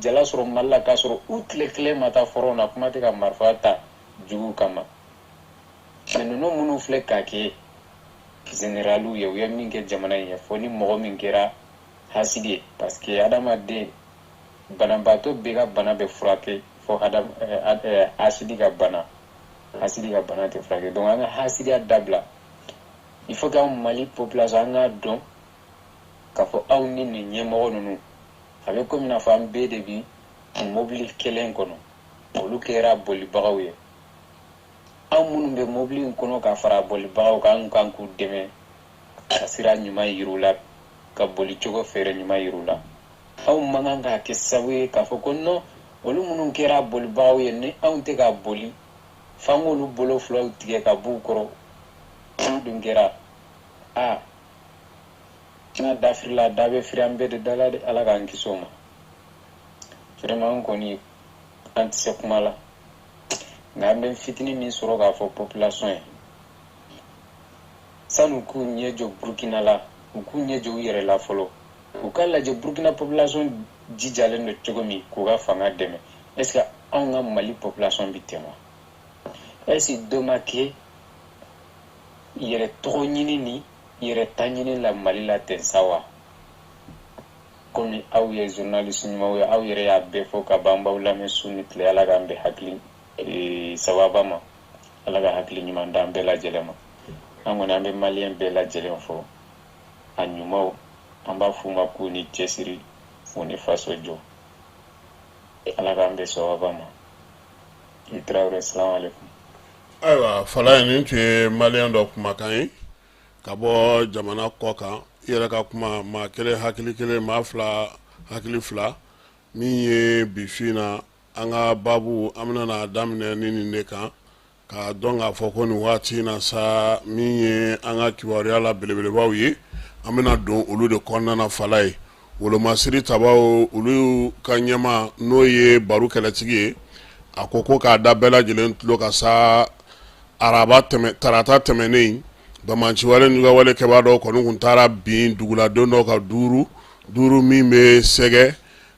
jala sɔrɔ Mali la k'a sɔrɔ u tile kelen ma taa front na, kuma tɛ ka marifa ta jugu kama. Mais ninnu minnu filɛ ka kɛ zeneraliw ye, u ye min kɛ jamana in ye, fo ni mɔgɔ min kɛra hasidi ye, parce que adamaden banabaatɔ bɛɛ ka bana bɛ furakɛ, fo hasidi ka bana, hasidi ka bana tɛ furakɛ. Donc an ka hasidiya dabila. Il faut que anw Mali population an k'a dɔn k'a fɔ aw ni nin ɲɛmɔgɔ ninnu, a bɛ komi n'a fɔ an bɛɛ de bi mobili kelen kɔnɔ, olu kɛra bolibagaw ye. Anw minnu bɛ mobili in kɔnɔ ka fara bolibagaw kan, an kan k'u dɛmɛ ka sira ɲuman yir'u la, ka boli cogo fɛɛrɛ ɲuman yir'u la. Anw man kan k'a kɛ sababu ye k'a fɔ ko non, olu minnu kɛra bolibagaw ye, ni anw tɛ ka boli, f'an k'olu bolo filaw tigɛ ka b'u kɔrɔ. N'o dun kɛra, aa, n'a da firila, da bɛ firi an bɛɛ de da la dɛ. Ala k'an kisi o ma. Vraiment, an kɔni an tɛ se kuma la, nka an bɛ fitinin min sɔrɔ k'a fɔ population ye, sani u k'u ɲɛ jɔ Burukina la, u k'u ɲɛ jɔ u yɛrɛ la fɔlɔ. U k'a lajɛ Burukina population jijalen don cogo min k'u ka fanga dɛmɛ. Est ce que anw ka Mali population bɛ ten wa? Est ce que dɔ ma kɛ yɛrɛ tɔgɔ ɲini ni yɛrɛ ta ɲini la Mali la ten sa wa? Komi aw ye journaliste ɲumanw ye, aw yɛrɛ y'a bɛɛ fɔ ka ban, b'aw lamɛn su ni tile. Ala k'an bɛn hakili sababa ma, Ala ka hakili ɲuman d'an bɛɛ lajɛlen ma. An kɔni an bɛ maliyɛn bɛɛ lajɛlen fɔ, a ɲumanw, an b'a f'u ma k'u ni cɛsiri, u ni faso jɔ. Ala k'an bɛn sababa ma. I Tarawele, salamu aleykum. Ayiwa Falaye, nin tun ye maliyɛn dɔ kumakan ye ka bɔ jamana kɔ kan. I yɛrɛ ka kuma, maa kelen hakili kelen, maa fila hakili fila. Min ye bi su in na an ka baabu, an bɛna n'a daminɛ ni nin de kan, k'a dɔn k'a fɔ ko nin waati in na sa, min ye an ka kibaruya la belebelebaw ye, an bɛna don olu de kɔnɔna na. Falaye, wolomasiri tabaw, olu ka ɲɛmaa n'o ye Baru Kɛlɛtigi ye, a ko ko k'a da bɛɛ lajɛlen tulo kan sa, araba tɛmɛ, tarata tɛmɛnen, banbaanciwale juguyawale kɛbaa dɔw kɔni tun taara bin duguladen dɔw kan duuru duuru min bɛ sɛgɛ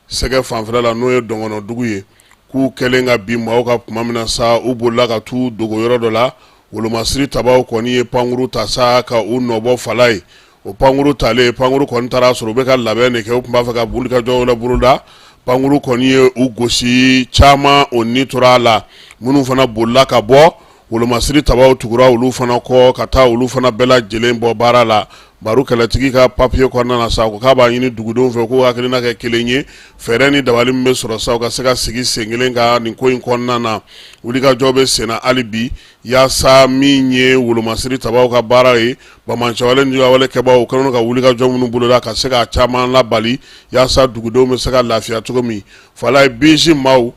sɛgɛ fanfɛla la, n'o ye dɔngɔnɔdugu ye. K'u kɛlen ka bin maaw kan tuma min na sa, u bolila ka t'u dogo yɔrɔ dɔ la. Wolomasiri tabaw kɔni ye pankuru ta sa ka u nɔbɔ. Falaye, o pankuru talen, pankuru kɔni taara sɔrɔ u bɛ ka labɛn de kɛ, u tun b'a fɛ ka wulikajɔ la boloda. Pankuru kɔni ye u gosi caman, o ni tora a la. Minnu fana bolila ka bɔ, wolomasiri tabaw tugura olu fana kɔ ka taa olu fana bɛɛ lajɛlen bɔ baara la. Baru Kɛlɛtigi ka papiye kɔnɔna na sa, ko k'a b'a ɲini dugudenw fɛ k'u hakilina kɛ kelen ye, fɛɛrɛ ni dabali min bɛ sɔrɔ sa, u ka se ka sigi sen kelen kan nin ko in kɔnɔna na. Wulikajɔ bɛ senna hali bi yaasa min ye wolomasiri tabaw ka baara ye, banbaanciwale ni juguyawale kɛbaaw kɛlen ka wulikajɔ minnu boloda, ka se k'a caman labali yaasa dugudenw bɛ se ka lafiya cogo min. Falaye, bisi maaw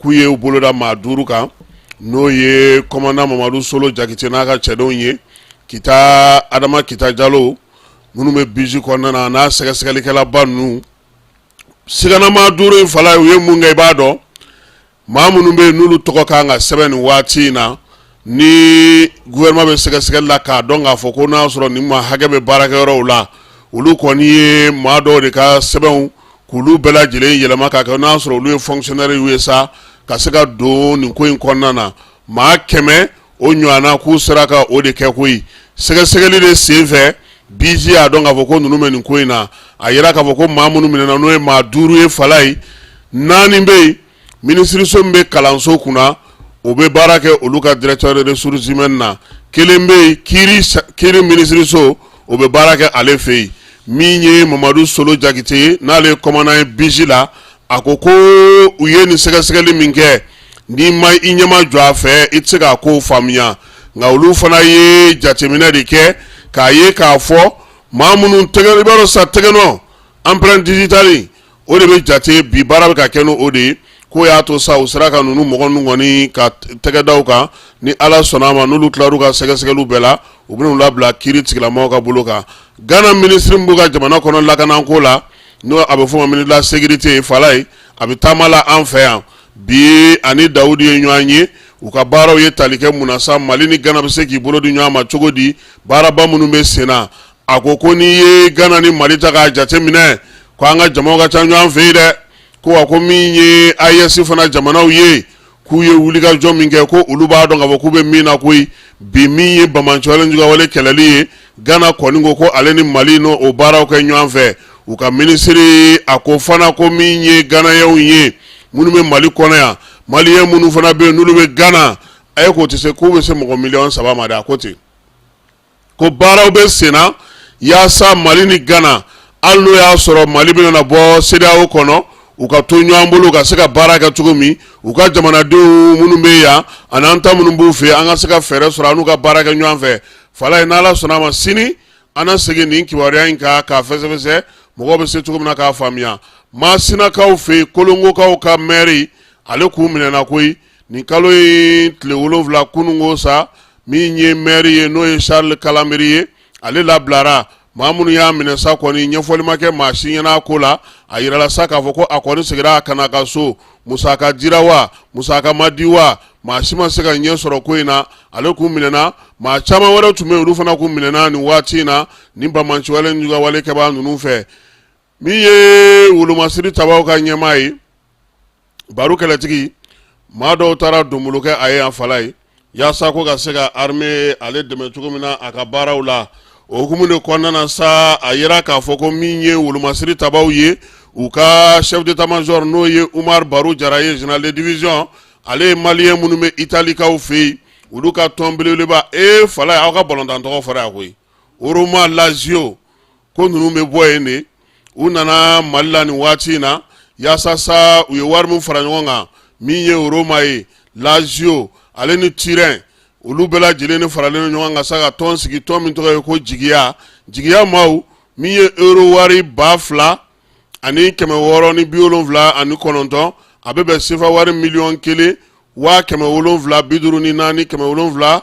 k'u ye u boloda maa duuru kan, n'o ye commandant Mamadu Solo Jakite n'a ka cɛdenw ye, Kita Adama Kita Jalo, minnu bɛ bisi kɔnɔna na, n'a sɛgɛsɛgɛlikɛlaba ninnu. Siganamaa duuru in, Falaye, u ye mun kɛ? I b'a dɔn, maa minnu bɛ yen n'olu tɔgɔ kan ka sɛbɛn nin waati in na, Ni gouvernement bɛ sɛgɛsɛgɛli la k'a dɔn k'a fɔ ko n'a sɔrɔ nin maa hakɛ bɛ baarakɛyɔrɔw la, olu kɔni ye maa dɔw de ka sɛbɛnw k'olu bɛɛ lajɛlen yɛlɛma k'a kɛ n'a sɔrɔ olu ye fonctionnaire ye sa ka se ka don nin ko in kɔnɔna na. Maa 100 o ɲɔgɔnna k'u sera ka o de kɛ koyi. Sɛgɛsɛgɛli de senfɛ, BIJ y'a dɔn k'a fɔ ko ninnu bɛ nin ko in na. A yira k'a fɔ ko maa minnu minɛna, n'o ye maa 5 ye, Falayi, 4 bɛ yen, minisiriso min bɛ kalanso kunna, o bɛ baara kɛ olu ka directeur de ressources humaines na. Kelen bɛ yen, kiiri minisiriso, o bɛ baara kɛ ale fɛ yen. Min ye Mamadu Solo Jakite ye, n'ale ye commandant ye BIJ la, a ko ko u ye nin sɛgɛsɛgɛli min kɛ, n'i ma i ɲɛma jɔ a fɛ, i tɛ se k'a ko faamuya. Nka olu fana ye jateminɛ de kɛ k'a ye k'a fɔ maa minnu tɛgɛ, i b'a dɔn sa, tɛgɛnɔ, empreinte digitale, o de bɛ jate bi, baara bɛ ka kɛ n'o de ye. K'o y'a to sa u sera ka ninnu mɔgɔ ninnu kɔni ka tɛgɛ da u kan. Ni Ala sɔnna a ma, n'olu tilar'u ka sɛgɛsɛgɛliw bɛɛ la, u bɛn'u labila kiiri tigilamɔgɔw ka bolo kan. Gana minisiri min b'u ka jamana kɔnɔ lakanako la, n'o a bɛ f'o ma ministre de la sécurité, Falayi, a bɛ taama la an fɛ yan bi. Ani Dawudi ye ɲɔgɔn ye, u ka baaraw ye tali kɛ mun na sa? Mali ni Gana bɛ se k'i bolo di ɲɔgɔn ma cogo di? Baaraba minnu bɛ sen na, a ko ko n'i ye Gana ni Mali ta k'a jate minɛ, ko an ka jamaw ka ca ɲɔgɔn fɛ yen dɛ. Ko wa ko min ye AES fana jamanaw ye, k'u ye wulikajɔ min kɛ, ko olu b'a dɔn k'a fɔ k'u bɛ min na koyi bi, min ye banbaanciwale juguyawale kɛlɛli ye. Gana kɔni ko ko ale ni Mali n'o o baaraw kɛ ɲɔgɔn fɛ. U ka minisiri a ko fana ko min ye Ganayɛnw ye minnu bɛ Mali kɔnɔ yan, Maliyɛn minnu fana bɛ yen n'olu bɛ Gana, a ye k'o tɛ se k'u bɛ se mɔgɔ miliyɔn 3 ma dɛ. A ko ten ko baaraw bɛ senna yaasa Mali ni Gana, hali n'o y'a sɔrɔ Mali bɛna bɔ CEDEAO kɔnɔ, u ka to ɲɔgɔn bolo ka se ka baara kɛ cogo min, u ka jamanadenw minnu bɛ yan ani an ta minnu b'u fɛ, an ka se ka fɛɛrɛ sɔrɔ an n'u ka baara kɛ ɲɔgɔn fɛ. Falayi, n'Ala sɔnna a ma, sini an na segin nin kibaruya in kan k'a fɛsɛfɛsɛ, mɔgɔw bɛ se cogo min na k'a faamuya. Masinakaw fɛ yen, Kolongokaw ka mɛri, ale k'u minɛna koyi nin kalo in tile 7 kununko sa. Min ye mɛri ye, n'o ye Charles Kalanbiri ye, ale labilara. Maa minnu y'a minɛ sa kɔni, ɲɛfɔli ma kɛ maa si ɲɛna a ko la. A yirala sa k'a fɔ ko a kɔni seginna ka na ka so. Musaka dira wa, musaka ma di wa, maa si ma se ka ɲɛ sɔrɔ ko in na. Ale k'u minɛna, maa caman wɛrɛ tun bɛ olu fana k'u minɛna nin waati in na nin banbaanciwale juguyawale kɛbaa ninnu fɛ. Min ye wolomasiri tabaw ka ɲɛmaa ye, Baru Kɛlɛtigi, maa dɔw taara donbolo kɛ a ye yan, Falayi, yaasa ko ka se ka armée ale dɛmɛ cogo min na a ka baaraw la. O hukumu de kɔnɔna na sa, a yira k'a fɔ ko min ye wolomasiri tabaw ye, u ka chef d'état major, n'o ye Umar Baru Jara ye, général de division, ale ye Maliyɛn minnu bɛ Italikaw fɛ yen, olu ka tɔn belebeleba e Falayi, aw ka balontan tɔgɔ fɔra yan koyi, Roma Lazio, ko ninnu bɛ bɔ yen de. U nana Mali la nin waati in na yaasa sa u ye wari min fara ɲɔgɔn kan, min ye Roma ye, Lazio ale ni Turin, olu bɛɛ lajɛlen ni faralen ɲɔgɔn kan sa ka tɔn sigi, tɔn min tɔgɔ ye ko Jigiya. Jigiya maaw, min ye euro wari 2679, a bɛ bɛn sefa wari miliyɔn 1 754 700,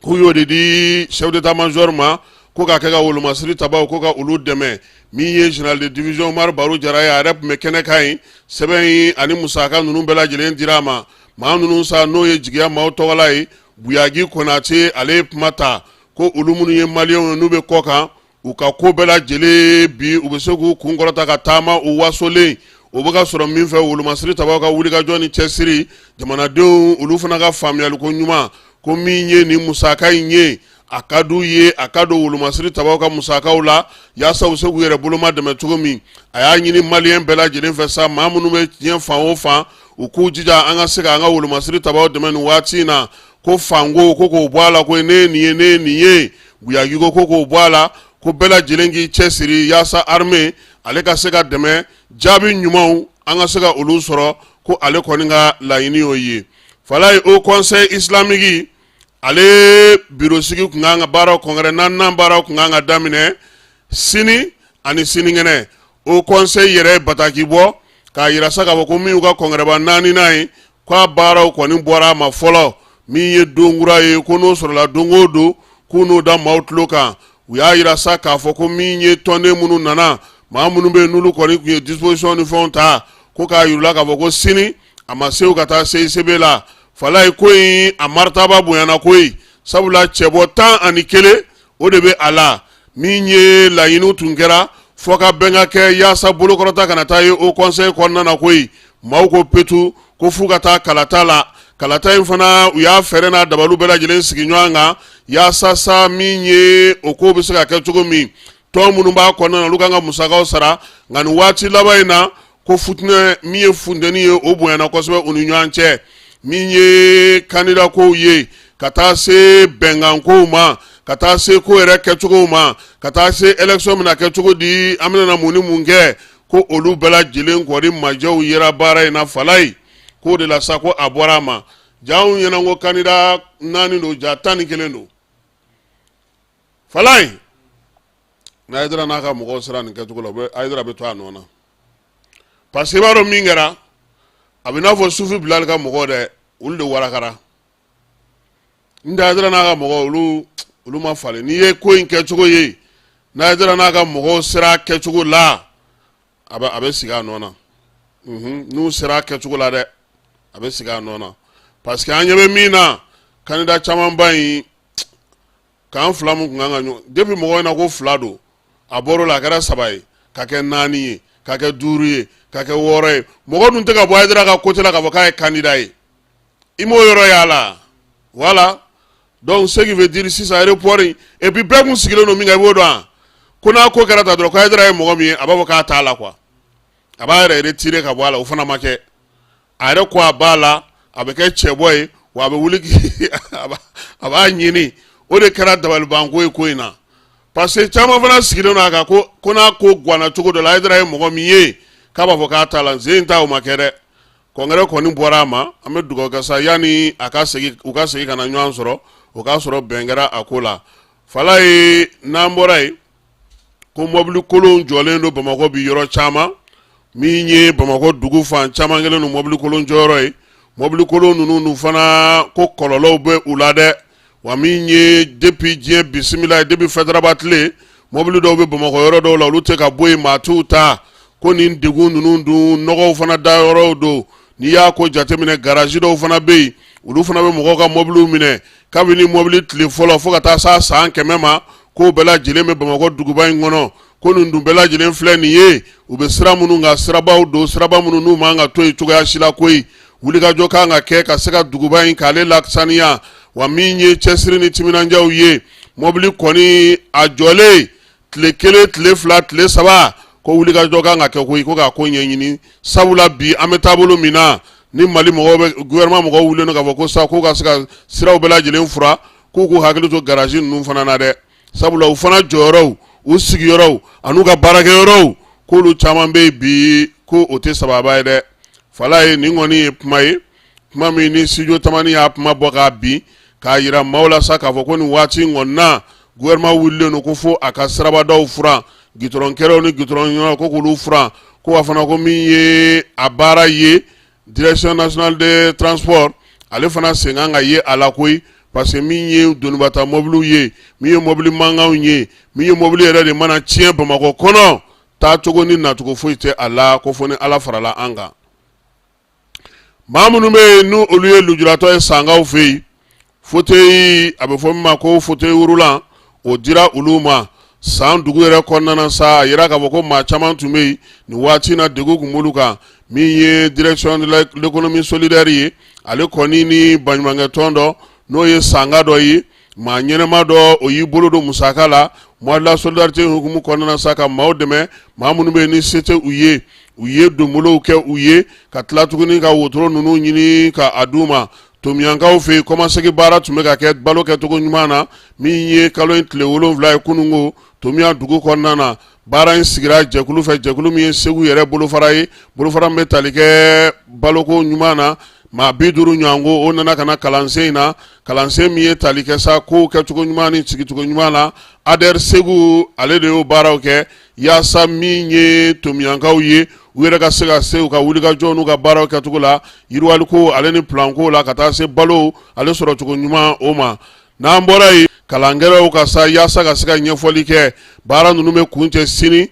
k'u y'o de di chef d'état major ma ko ka kɛ ka wolomasiri tabaw ko ka olu dɛmɛ. Min ye général de division Umaru Baru Jara ye, a yɛrɛ tun bɛ kɛnɛ kan yen. Sɛbɛn in ani musaka ninnu bɛɛ lajɛlen dira a ma. Maa ninnu sa, n'o ye Jigiya maaw tɔgɔla ye, Buyagi Konate, ale ye kuma ta ko olu minnu ye Maliyɛnw ye n'u bɛ kɔ kan, u ka ko bɛɛ lajɛlen bi, u bɛ se k'u kun kɔrɔta ka taama u wasolen. O bɛ ka sɔrɔ min fɛ, wolomasiri tabaw ka wulikajɔ ni cɛsiri, jamanadenw olu fana ka faamuyaliko ɲuman, ko min ye nin musaka in ye, a ka d'u ye, a ka don wolomasiri tabaw ka musakaw la yaasa u se k'u yɛrɛ boloma dɛmɛ cogo min. A y'a ɲini Maliyɛn bɛɛ lajɛlen fɛ sa, maa minnu bɛ diɲɛ fan o fan, u k'u jija an ka se ka an ka wolomasiri tabaw dɛmɛ nin waati in na. Ko fanko ko k'o bɔ a la, ko ne ye nin ye, ne ye nin ye. Buyagi ko k'o bɔ a la, ko bɛɛ lajɛlen k'i cɛsiri yaasa armée ale ka se ka dɛmɛ, jaabi ɲumanw an ka se ka olu sɔrɔ, ko ale kɔni ka laɲini y'o ye. Falayi, Haut Conseil islamique ale bureau sigi kun kan ka baaraw, congrès naaninan baaraw kun kan ka daminɛ sini ani sinikɛnɛ. Haut Conseil yɛrɛ ye bataki bɔ k'a yira sa k'a fɔ ko min y'u ka congrès ba naaninan ye, k'a baaraw kɔni bɔra a ma fɔlɔ. Min ye don kura ye, ko n'o sɔrɔla don o don, k'u n'o da maaw tulo kan. U y'a yira sa k'a fɔ ko min ye tɔnden minnu nana, maa minnu bɛ yen n'olu kɔni tun ye disposition ni fɛnw ta, ko k'a yir'u la k'a fɔ ko sini a ma se u ka taa CICB la. Falayi ko in a maritaba bonyana koyi, sabula cɛbɔ 11 o de bɛ a la. Min ye laɲiniw tun kɛra fɔ ka bɛn ka kɛ yaasa bolokɔrɔta kana taa ye haut conseil kɔnɔna na koyi. Maaw ko petu ko f'u ka taa kalata la. Kalata in fana, u y'a fɛɛrɛ n'a dabalu bɛɛ lajɛlen sigi ɲɔgɔn kan yaasa sa min ye o ko bɛ se ka kɛ cogo min. Tɔn minnu b'a kɔnɔna na, olu kan ka musakaw sara, nka nin waati laban in na ko futinɛ min ye funteni ye, o bonyana kosɛbɛ u ni ɲɔgɔn cɛ. Min ye kandida kow ye, ka taa se bɛnkan kow ma, ka taa se ko yɛrɛ kɛcogow ma, ka taa se élection bɛna kɛ cogo di, an bɛna mun ni mun kɛ, ko olu bɛɛ lajɛlen kɔni majɛw yera baara in na. Falayi k'o de la sa ko a bɔra a ma. Janw ɲɛna ko kandida 4 don, ja 11 don. Falayi, n'a Hayidara n'a ka mɔgɔw sera nin kɛcogo la, u bɛ Hayidara bɛ to a nɔ na, parce que i b'a dɔn min kɛra, a bɛ n'a fɔ Sufi Bilali ka mɔgɔw dɛ, olu de warakara. N tɛ Hayidara n'a ka mɔgɔw, olu ma falen. N'i ye ko in kɛcogo ye, n'a Hayidara n'a ka mɔgɔw sera a kɛcogo la, a bɛ sigi a nɔ na. N'u sera a kɛcogo la dɛ, a bɛ sigi a nɔ na, parce que an ɲɛ bɛ min na, kandida camanba in k'an fila min tun kan ka ɲɔgɔn depuis mɔgɔw ɲɛna ko fila don, a bɔr'o la a kɛra saba ye, ka kɛ naani ye, ka kɛ duuru ye, ka kɛ wɔɔrɔ ye. Mɔgɔ dun tɛ ka bɔ Hayidara ka côté la k'a fɔ k'a ye kandida ye, i m'o yɔrɔ y'a la. Voilà, donc ce qui veut dire sisan report in, et puis bɛɛ kun sigilen don min kan, i b'o dɔn wa, ko n'a ko kɛra tan dɔrɔn, ko Hayidara ye mɔgɔ min ye, a b'a fɔ k'a t'a la quoi, a b'a yɛrɛ retirer ka bɔ a la. O fana ma kɛ. A yɛrɛ ko a b'a la, a bɛ kɛ cɛbɔ ye, wa a bɛ wuli a b'a ɲini. O de kɛra dabalibanko ye ko in na, parce que caman fana sigilen don a kan ko n'a ko ganna cogo dɔ la, Hayidara ye mɔgɔ min ye, k'a b'a fɔ k'a t'a la. Sen in ta, o ma kɛ dɛ. Congrès kɔni bɔra a ma. An bɛ dugawu kɛ sa, yanni a ka segin, u ka segin ka na ɲɔgɔn sɔrɔ, o k'a sɔrɔ bɛn kɛra a ko la. Falayi, n'an bɔra yen, ko mɔbili kolon jɔlen don Bamakɔ bi yɔrɔ caman. Min ye Bamakɔ dugu fan caman kɛlen don mɔbili kolon jɔyɔrɔ ye. Mɔbili kolon ninnu dun fana, ko kɔlɔlɔw bɛ u la dɛ. Wa min ye depuis diɲɛ bisimila ye, depuis Faidherbe tile, mɔbili dɔw bɛ Bamakɔ yɔrɔ dɔw la, olu tɛ ka bɔ yen, maa t'u ta. Ko nin degun ninnu dun, nɔgɔw fana da yɔrɔw don. N'i y'a ko jateminɛ, garazi dɔw fana bɛ yen, olu fana bɛ mɔgɔw ka mɔbiliw minɛ kabini mɔbili tile fɔlɔ fo ka taa s'a san 100 ma. K'o bɛɛ lajɛlen bɛ Bamakɔ duguba in kɔnɔ. Ko nin dun bɛɛ lajɛlen filɛ nin ye, u bɛ sira minnu kan, sirabaw don, siraba minnu n'u man ka to yen cogoya si la koyi. Wulikajɔ kan ka kɛ ka se ka duguba in k'ale lasaniya. Wa min ye cɛsiri ni timinandiyaw ye, mɔbili kɔni a jɔlen tile 1, tile 2, tile 3, ko wulikajɔ kan ka kɛ koyi, ko k'a ko ɲɛɲini, sabula bi an bɛ taabolo min na ni Mali mɔgɔw bɛ, gouvernement mɔgɔw wulilen don k'a fɔ ko sa k'u ka se ka siraw bɛɛ lajɛlen furan, k'u k'u hakili to garazi ninnu fana na dɛ, sabula u fana jɔyɔrɔw, u sigiyɔrɔw an'u ka baarakɛyɔrɔw, k'olu caman bɛ yen bi, ko o tɛ sababa ye dɛ. Falayi, nin kɔni ye kuma ye, kuma min ni Studio Tamani y'a kuma bɔ k'a bin k'a yira maaw la sa, k'a fɔ ko nin waati in kɔni na, gouvernement wulilen don ko fo a ka sirabadaw furan, gitɔrɔn kɛrɛw ni gitɔrɔn yɔrɔ, ko k'olu furan. Ko wa fana ko min ye a baara ye, direction nationale de transport, ale fana sen kan ka ye a la koyi, parce que min ye donibata mɔbiliw ye, min ye mɔbili mankanw ye, min ye mɔbili yɛrɛ de mana tiɲɛ Bamakɔ kɔnɔ, taacogo ni nacogo foyi tɛ a la, ko fo ni Ala farala an kan. Maa minnu bɛ yen n'u olu ye lujuratɔ ye Sankaw fɛ yen, fauteuil, a bɛ fɔ min ma ko fauteuil roulant, o dira olu ma San dugu yɛrɛ kɔnɔna na sa. A yira k'a fɔ ko maa caman tun bɛ yen nin waati na, degun tun b'olu kan. Min ye direction de l'économie solidaire ye, ale kɔni ni baɲumankɛ tɔn dɔ, n'o ye Sanka dɔ ye, maa ɲɛnama dɔ, o y'i bolo don musaka la mois de la solidarité hukumu kɔnɔna sa, ka maaw dɛmɛ, maa minnu bɛ yen ni se tɛ u ye. U ye donbolow kɛ u ye, ka tila tuguni ka wotoro ninnu ɲini ka a d'u ma. Tomiyankaw fɛ yen, kɔmasegin baara tun bɛ ka kɛ balo kɛcogo ɲuman na. Min ye kalo in tile 7 ye kununko, Tomiya dugu kɔnɔna na, baara in sigira jɛkulu fɛ, jɛkulu min ye Segu yɛrɛ bolofara ye, bolofara min bɛ tali kɛ baloko ɲuman na. Maa 50 ɲɔgɔnko, o nana ka na kalansen in na, kalansen min ye tali kɛ sa kow kɛcogo ɲuman ni sigicogo ɲuman na. ADER Segu, ale de y'o baaraw kɛ yaasa min ye Tomiyankaw ye, u yɛrɛ ka se ka se u ka wulikajɔ n'u ka baaraw kɛcogo la, yiriwaliko ale ni planko la, ka taa se balo ale sɔrɔcogo ɲuman o ma. N'an bɔra yen, kalankɛlaw ka sa yaasa ka se ka ɲɛfɔli kɛ. Baara ninnu bɛ kuncɛ sini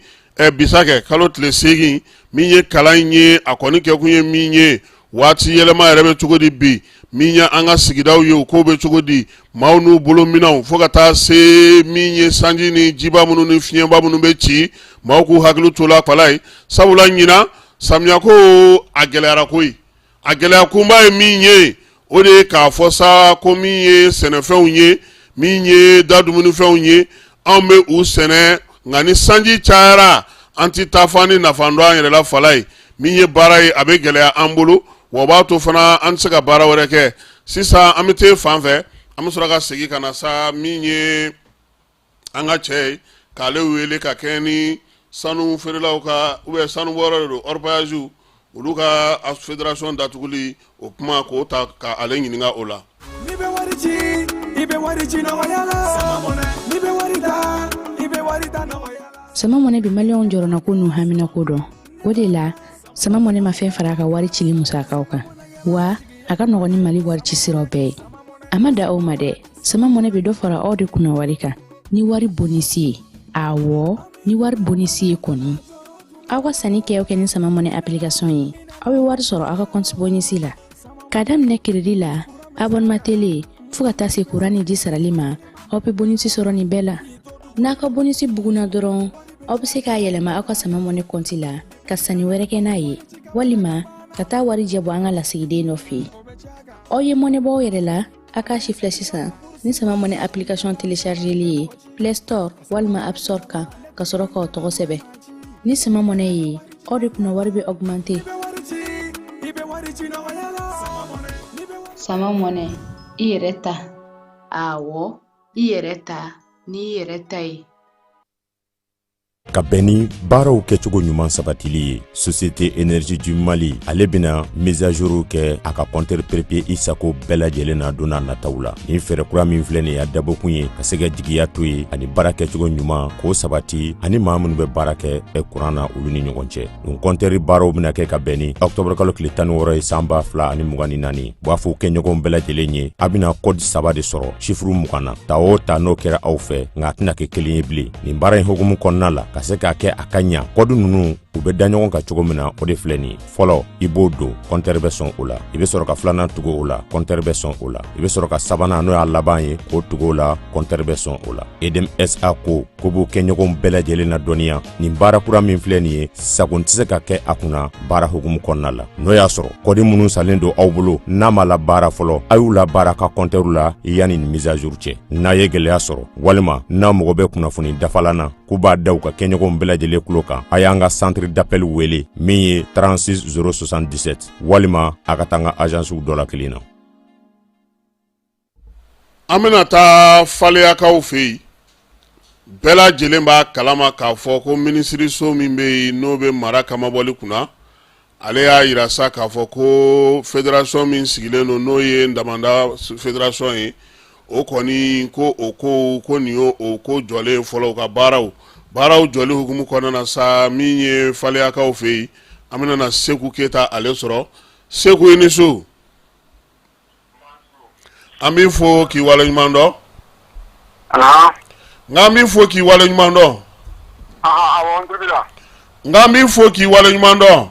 bisa kɛ kalo tile 8. Min ye kalan in ye, a kɔni kɛkun ye min ye, waati yɛlɛma yɛrɛ bɛ cogo di bi, Min ye an ka sigidaw ye, u ko bɛ cogo di, maaw n'u bolo minɛnw, fo ka taa se min ye sanji ni jiba minnu ni fiɲɛba minnu bɛ ci, maaw k'u hakili to la falaye. Sabula ɲinan samiyako a gɛlɛyara koyi. A gɛlɛya kunba ye min ye, o de ye k'a fɔ sa ko min ye sɛnɛfɛnw ye, min ye da dumunifɛnw ye, anw bɛ u sɛnɛ, nka ni sanji cayara an tɛ taa fan ni nafa dɔn an yɛrɛ la falaye. Min ye baara ye, a bɛ gɛlɛya an bolo, wa o b'a to fana an tɛ se ka baara wɛrɛ kɛ. Sisan an bɛ taa fan fɛ, an bɛ sɔrɔ ka segin ka na sa min ye an ka cɛ ye, k'ale wele ka kɛ ni sanu feerelaw ka ou bien sanu bɔyɔrɔ de don, orpaillage, olu ka fédération datuguli o kuma, k'o ta ka ale ɲininka o la. N'i bɛ wari ci, i bɛ wari ci nɔgɔya la. N'i bɛ wari ta, i bɛ wari ta nɔgɔya la. Sama Mɔnɛ bɛ maliyɛnw jɔrɔnako n'u haminako dɔn. O de la, Sama Mɔnɛ ma fɛn fara a ka wari cili musakaw kan, wa a ka nɔgɔn ni Mali wari ci siraw bɛɛ ye. A ma dan o ma dɛ, Sama Mɔnɛ bɛ dɔ fara aw de kunna wari kan ni wari bonisi ye. Awɔ, ni wari bonisi ye kɔni. Aw ka sanni kɛ o kɛ ni Sama Mɔnɛ application ye, aw bɛ wari sɔrɔ aw ka compte bonisi la. K'a daminɛ crédit la, abonnement télé, fo ka taa se kuran ni ji sarali ma, aw bɛ bonisi sɔrɔ nin bɛɛ la. N'a ka bonisi bugunna dɔrɔn, aw bɛ se k'a yɛlɛma aw ka Sama Mɔnɛ kɔnti la ka sanni wɛrɛ kɛ n'a ye, walima ka taa warijɛ bɔ an ka lasigiden dɔ fɛ yen. Aw ye mɔnɛ bɔ aw yɛrɛ la, a k'a si filɛ sisan ni Sama Mɔnɛ application téléchargeli ye Play Store walima App Store kan, ka sɔrɔ k'aw tɔgɔ sɛbɛn. Ni Sama Mɔnɛ ye, aw de kunna wari bɛ augmenter. Sama Mɔnɛ, i yɛrɛ ta. Awɔ, i yɛrɛ ta n'i yɛrɛ ta ye. Ka bɛn ni baaraw kɛcogo ɲuman sabatili ye, Société Énergie du Mali ale bɛna mise à jour kɛ a ka compteur prépayé i sago bɛɛ lajɛlen na don n'a nataw la. Nin fɛɛrɛ kura min filɛ nin ye, a dabɔkun ye ka se ka jigiya to ye ani baara kɛcogo ɲuman k'o sabati ani maa minnu bɛ baara kɛ kuran na, olu ni ɲɔgɔn cɛ. Nin kɔntɛri baaraw bɛna kɛ ka bɛn ni ɔktɔburu kalo tile 16 ye san 2024. U b'a fɔ kɛɲɔgɔnw bɛɛ lajɛlen ye, a bɛna kɔdi saba de sɔrɔ sifuru 20 na. Ta o ta, n'o kɛra aw fɛ, nka a tɛna kɛ kelen ye bilen. Nin baara in hukumu kɔnɔna la, ka se k'a kɛ a ka ɲa, kɔdi ninnu u bɛ da ɲɔgɔn kan cogo min na, o de filɛ nin ye. Fɔlɔ, i b'o don, kɔntɛri bɛ sɔn o la. I bɛ sɔrɔ ka filanan tugu o la, kɔntɛri bɛ sɔn o la. I bɛ sɔrɔ ka sabanan, n'o y'a laban ye, k'o tugu o la, kɔntɛri bɛ sɔn o la. Edm SA ko ko b'u kɛɲɔgɔnw bɛɛ lajɛlen ladɔnniya, nin baara kura min filɛ nin ye, sagon tɛ se ka kɛ a kunna baara hukumu kɔnɔna la. N'o y'a sɔrɔ kɔdi minnu salen don aw bolo n'a ma labaara fɔlɔ, a y'u labaara ka kɔntɛriw la yanni nin mise à jour cɛ. N'a ye gɛlɛya sɔrɔ walima n'a mago bɛ kunnafoni dafalan na, k'u b'a da u ka kɛɲɔgɔnw bɛɛ lajɛlen tulo kan, a y'an ka centre d'appel wele min ye 36 077, walima a ka taa an ka agencew dɔ la kelen na. An bɛna taa Faleyakaw fɛ yen. Bɛɛ lajɛlen b'a kalama k'a fɔ ko minisiriso min bɛ yen, n'o bɛ mara kamabɔli kunna, ale y'a jira sa k'a fɔ ko fédération min sigilen don, n'o ye damanda fédération ye, o kɔni ko o ko ko nin ye o ko jɔlen fɔlɔ. U ka baaraw jɔli hukumu kɔnɔna na sa, min ye Faleyakaw fɛ yen, an bɛna na Seku Keyita ale sɔrɔ. Seku, i ni su. An b'i fo k'i waleɲuman dɔn. Nka an b'i fo k'i waleɲuman dɔn. Nka an b'i fo k'i waleɲuman dɔn.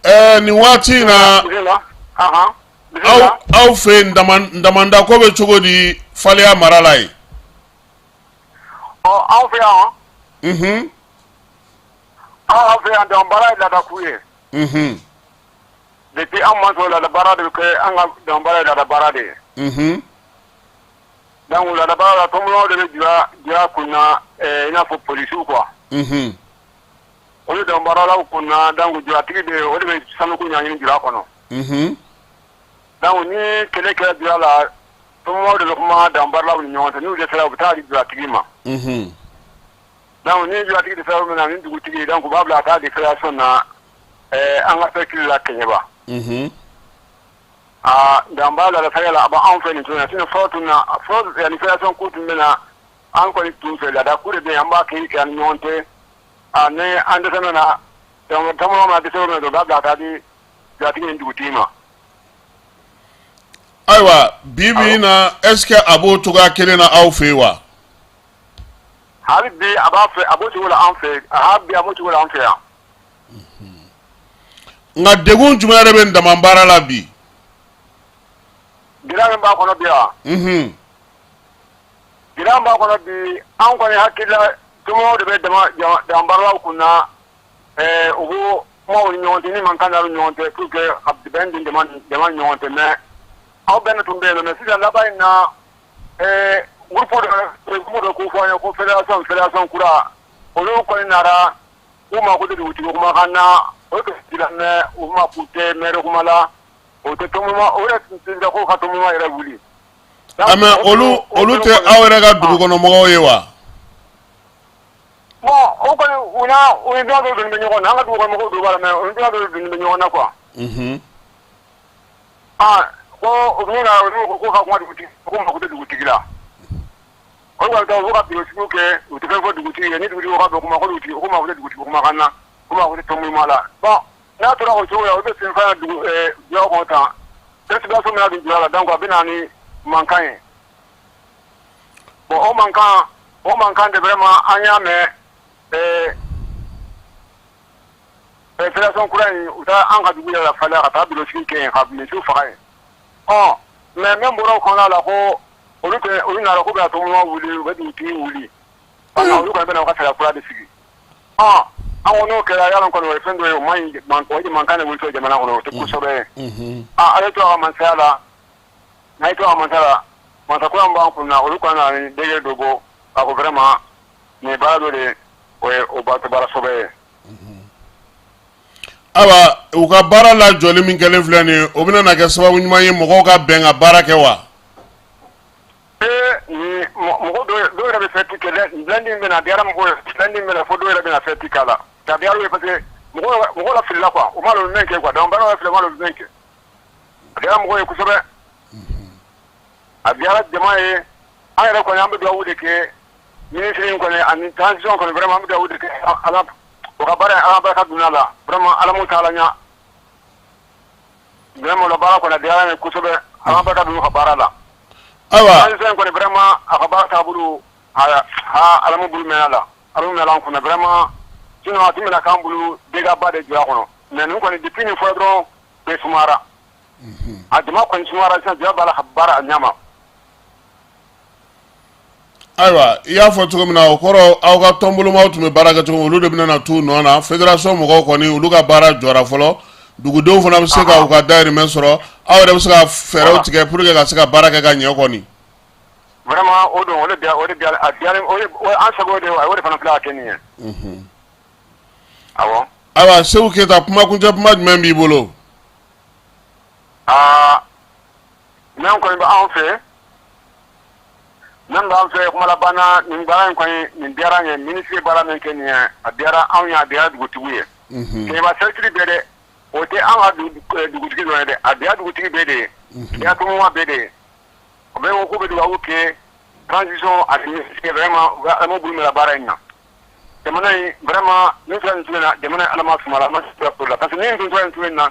Ɛɛ, nin waati in na, aw fɛ yen, damanda ko bɛ cogo di Faleya mara la yen? Ɔ, anw fɛ yan. Anw fɛ yan, dama baara ye laadako ye. Unhun. Depuis an ma sɔrɔ, laada baara de bɛ kɛ. An ka dama baara ye laada baara de ye. Donc laada baara la, tɔnbɔlɔw de bɛ jula kunna, i n'a fɔ polisiw quoi. Olu dama baaralaw kunna. Donc julatigi bɛ yen, o de bɛ sanuko ɲɛɲini jula kɔnɔ. Donc ni kɛlɛ kɛra jula la, tɔnbɔlɔw de bɛ kuma dama baaralaw ni ɲɔgɔn cɛ. N'u dɛsɛra, u bɛ taa di julatigi ma. Donc ni julatigi dɛsɛra yɔrɔ min na ni dugutigi, donc u b'a bila ka taa di fédération na, an ka cercle la Kɛɲɛba. Aa, dama baara laada sariya la, a b'anw fɛ nin cogo in na. Sinon fɔlɔ tun na, fɔlɔ yanni fédération ko tun bɛ na, an kɔni tun fɛ laada ko de bɛ yen, an b'a kɛ an ni ɲɔgɔn cɛ. Aa, ni an dɛsɛ na, tɔnbɔlɔ mana dɛsɛ yɔrɔ min na, u b'a bila ka taa di julatigi ni dugutigi ma. Ayiwa, bi bi in na, est ce que a b'o cogoya kelen na aw fɛ yen wa? Hali bi a b'a fɛ, a b'o cogo la an fɛ, hali bi a b'o cogo la an fɛ yan. Nka degun jumɛn yɛrɛ bɛ dama baara la bi? Gɛlɛya min b'a kɔnɔ bi wa? Gɛlɛya min b'a kɔnɔ bi, an kɔni hakili la, somɔgɔw de bɛ dama dama baaralaw kun na, u b'o kumaw ni ɲɔgɔn cɛ ni mankan ni ɲɔgɔn cɛ pour que ka bɛn di dama dama ni ɲɔgɔn cɛ. Mais aw bɛɛ ne tun bɛ yen, mais sisan laban in na, groupe dɔ ko fɔ an ye ko fédération kura, olu kɔni nara, u mako tɛ dugutigi kumakan na, o tɛ la, mais u mako tɛ maire kuma la, o tɛ tɔnbɔ, o yɛrɛ tun tɛ ko ka tɔnbɔ yɛrɛ wuli. Ah, mais olu tɛ aw yɛrɛ ka dugukɔnɔmɔgɔw ye wa? Bon, o kɔni, u n'a u ni dɔw donni bɛ ɲɔgɔn na. An ka dugukɔnɔmɔgɔw dɔw b'a la, mais u ni dɔw donni bɛ ɲɔgɔn na quoi. Ah, ko u bɛna, olu ko ka kuma dugutigi, ko mako tɛ dugutigi la. Olu kɔni ta, u b'u ka bureau sigiw kɛ, u tɛ fɛn fɔ dugutigi ye. Ni dugutigi ko k'a bɛ kuma, ko dugutigi ko mako tɛ dugutigi kumakan na, ko mako tɛ tɔnbɔ la. Bon, n'a tora o cogo la, olu bɛ sen fana dugu jula kɔnɔ tan, perturbation bɛna don jula la. Donc a bɛ na ni mankan ye. Bon, o mankan de, vraiment, an y'a mɛn fédération kura in, u taa an ka dugu yɛrɛ la Faleya, ka taa bureau sigi kɛ yen, ka misiw faga yen. Ɔ, mais min bɔra o kɔnɔna la, ko olu tɛ, olu nana k'u bɛna tɔnbɔ wuli, u bɛ dugutigi wuli, parce que olu kɔni bɛna u ka sariya kura de sigi. Ɔ, an ko n'o kɛra, yalɔ kɔni, o ye fɛn dɔ ye, o man ɲi, o ye mankan de wuli jamana kɔnɔ, o tɛ ko sɛbɛ ye. A ye to a ka masaya la, n'a ye to a ka masaya la, masa kura min b'an kun na, olu kɔni nana ni décret dɔ bɔ k'a fɔ vraiment nin ye baara dɔ de ye, o ye o ba tɛ baara sɛbɛ ye. Ayiwa, u ka baara lajɔli min kɛlen filɛ nin ye, o bɛna na kɛ sababu ɲuman ye mɔgɔw ka bɛn ka baara kɛ wa? Ee, ni mɔgɔ dɔw yɛrɛ bɛ fête kɛ lundi min bɛna, a diyara mɔgɔw ye. Lundi min bɛna, fo dɔw yɛrɛ bɛna fête k'a la k'a diyara u ye, parce que mɔgɔw la filila quoi, u m'a dɔn u bɛ min kɛ quoi. Donc baara la filila, u m'a dɔn u bɛ min kɛ. A diyara mɔgɔw ye kosɛbɛ, a diyara jama ye. An yɛrɛ kɔni, an bɛ dugawu de kɛ ministre in kɔni ani transition kɔni. Vraiment, an bɛ dugawu de kɛ Ala o ka baara, Ala barika donna la. Vraiment, Ala m'u taala ɲɛ. Vraiment, o la baara kɔni, a diyara an ye kosɛbɛ. Ala barika donna ka baara la. Ayiwa. Transition in kɔni, vraiment, a ka baara taabolo, a ha, Ala m'u bolo mɛn a la, Ala m'u mɛn an kunna vraiment. Sinon a tun bɛna k'an bolo dégâts ba de jɔ a kɔnɔ. Mais ninnu kɔni, depuis nin fɔra dɔrɔn, bɛɛ sumayara, a jama kɔni sumayara sisan, jama b'a la ka baara a ɲɛ ma. Ayiwa, i y'a fɔ cogo min na, o kɔrɔ aw ka tɔnbolomaw tun bɛ baara kɛ cogo min, olu de bɛna na t'u nɔ na. Fédération mɔgɔw kɔni, olu ka baara jɔra fɔlɔ. Dugudenw fana bɛ se ka u ka dahirimɛ sɔrɔ, aw yɛrɛ bɛ se ka fɛɛrɛw tigɛ pour que ka se ka baara kɛ ka ɲɛ kɔni. Vraiment, o don, o de a diyara o de an sago de, o de fana filɛ ka kɛ nin ye, awɔ. Ayiwa, Seku Keyita, kumakuncɛ kuma jumɛn b'i bolo? Aa, min kɔni bɛ anw fɛ, min b'an fɛ kuma laban na, nin baara in kɔni, nin diyara an ye. Minisiri ye baara min kɛ nin ye, a diyara anw ye, a diyara dugutigiw ye. Kɛɲɛba cercle bɛɛ dɛ, o tɛ an ka dugutigi dɔrɔn ye dɛ, a diyara dugutigi bɛɛ de ye, a diyara tɔnmɔgɔ bɛɛ de ye. O bɛɛ ko k'u bɛ dugawu kɛ transition ani minisiri, vraiment, u bɛ Ala m'u bolo mɛn baara in na. Jamana in, vraiment, nin tora nin cogo in na, jamana in, Ala ma suma la, ma se la, parce que ni nin tun tora nin cogo in na.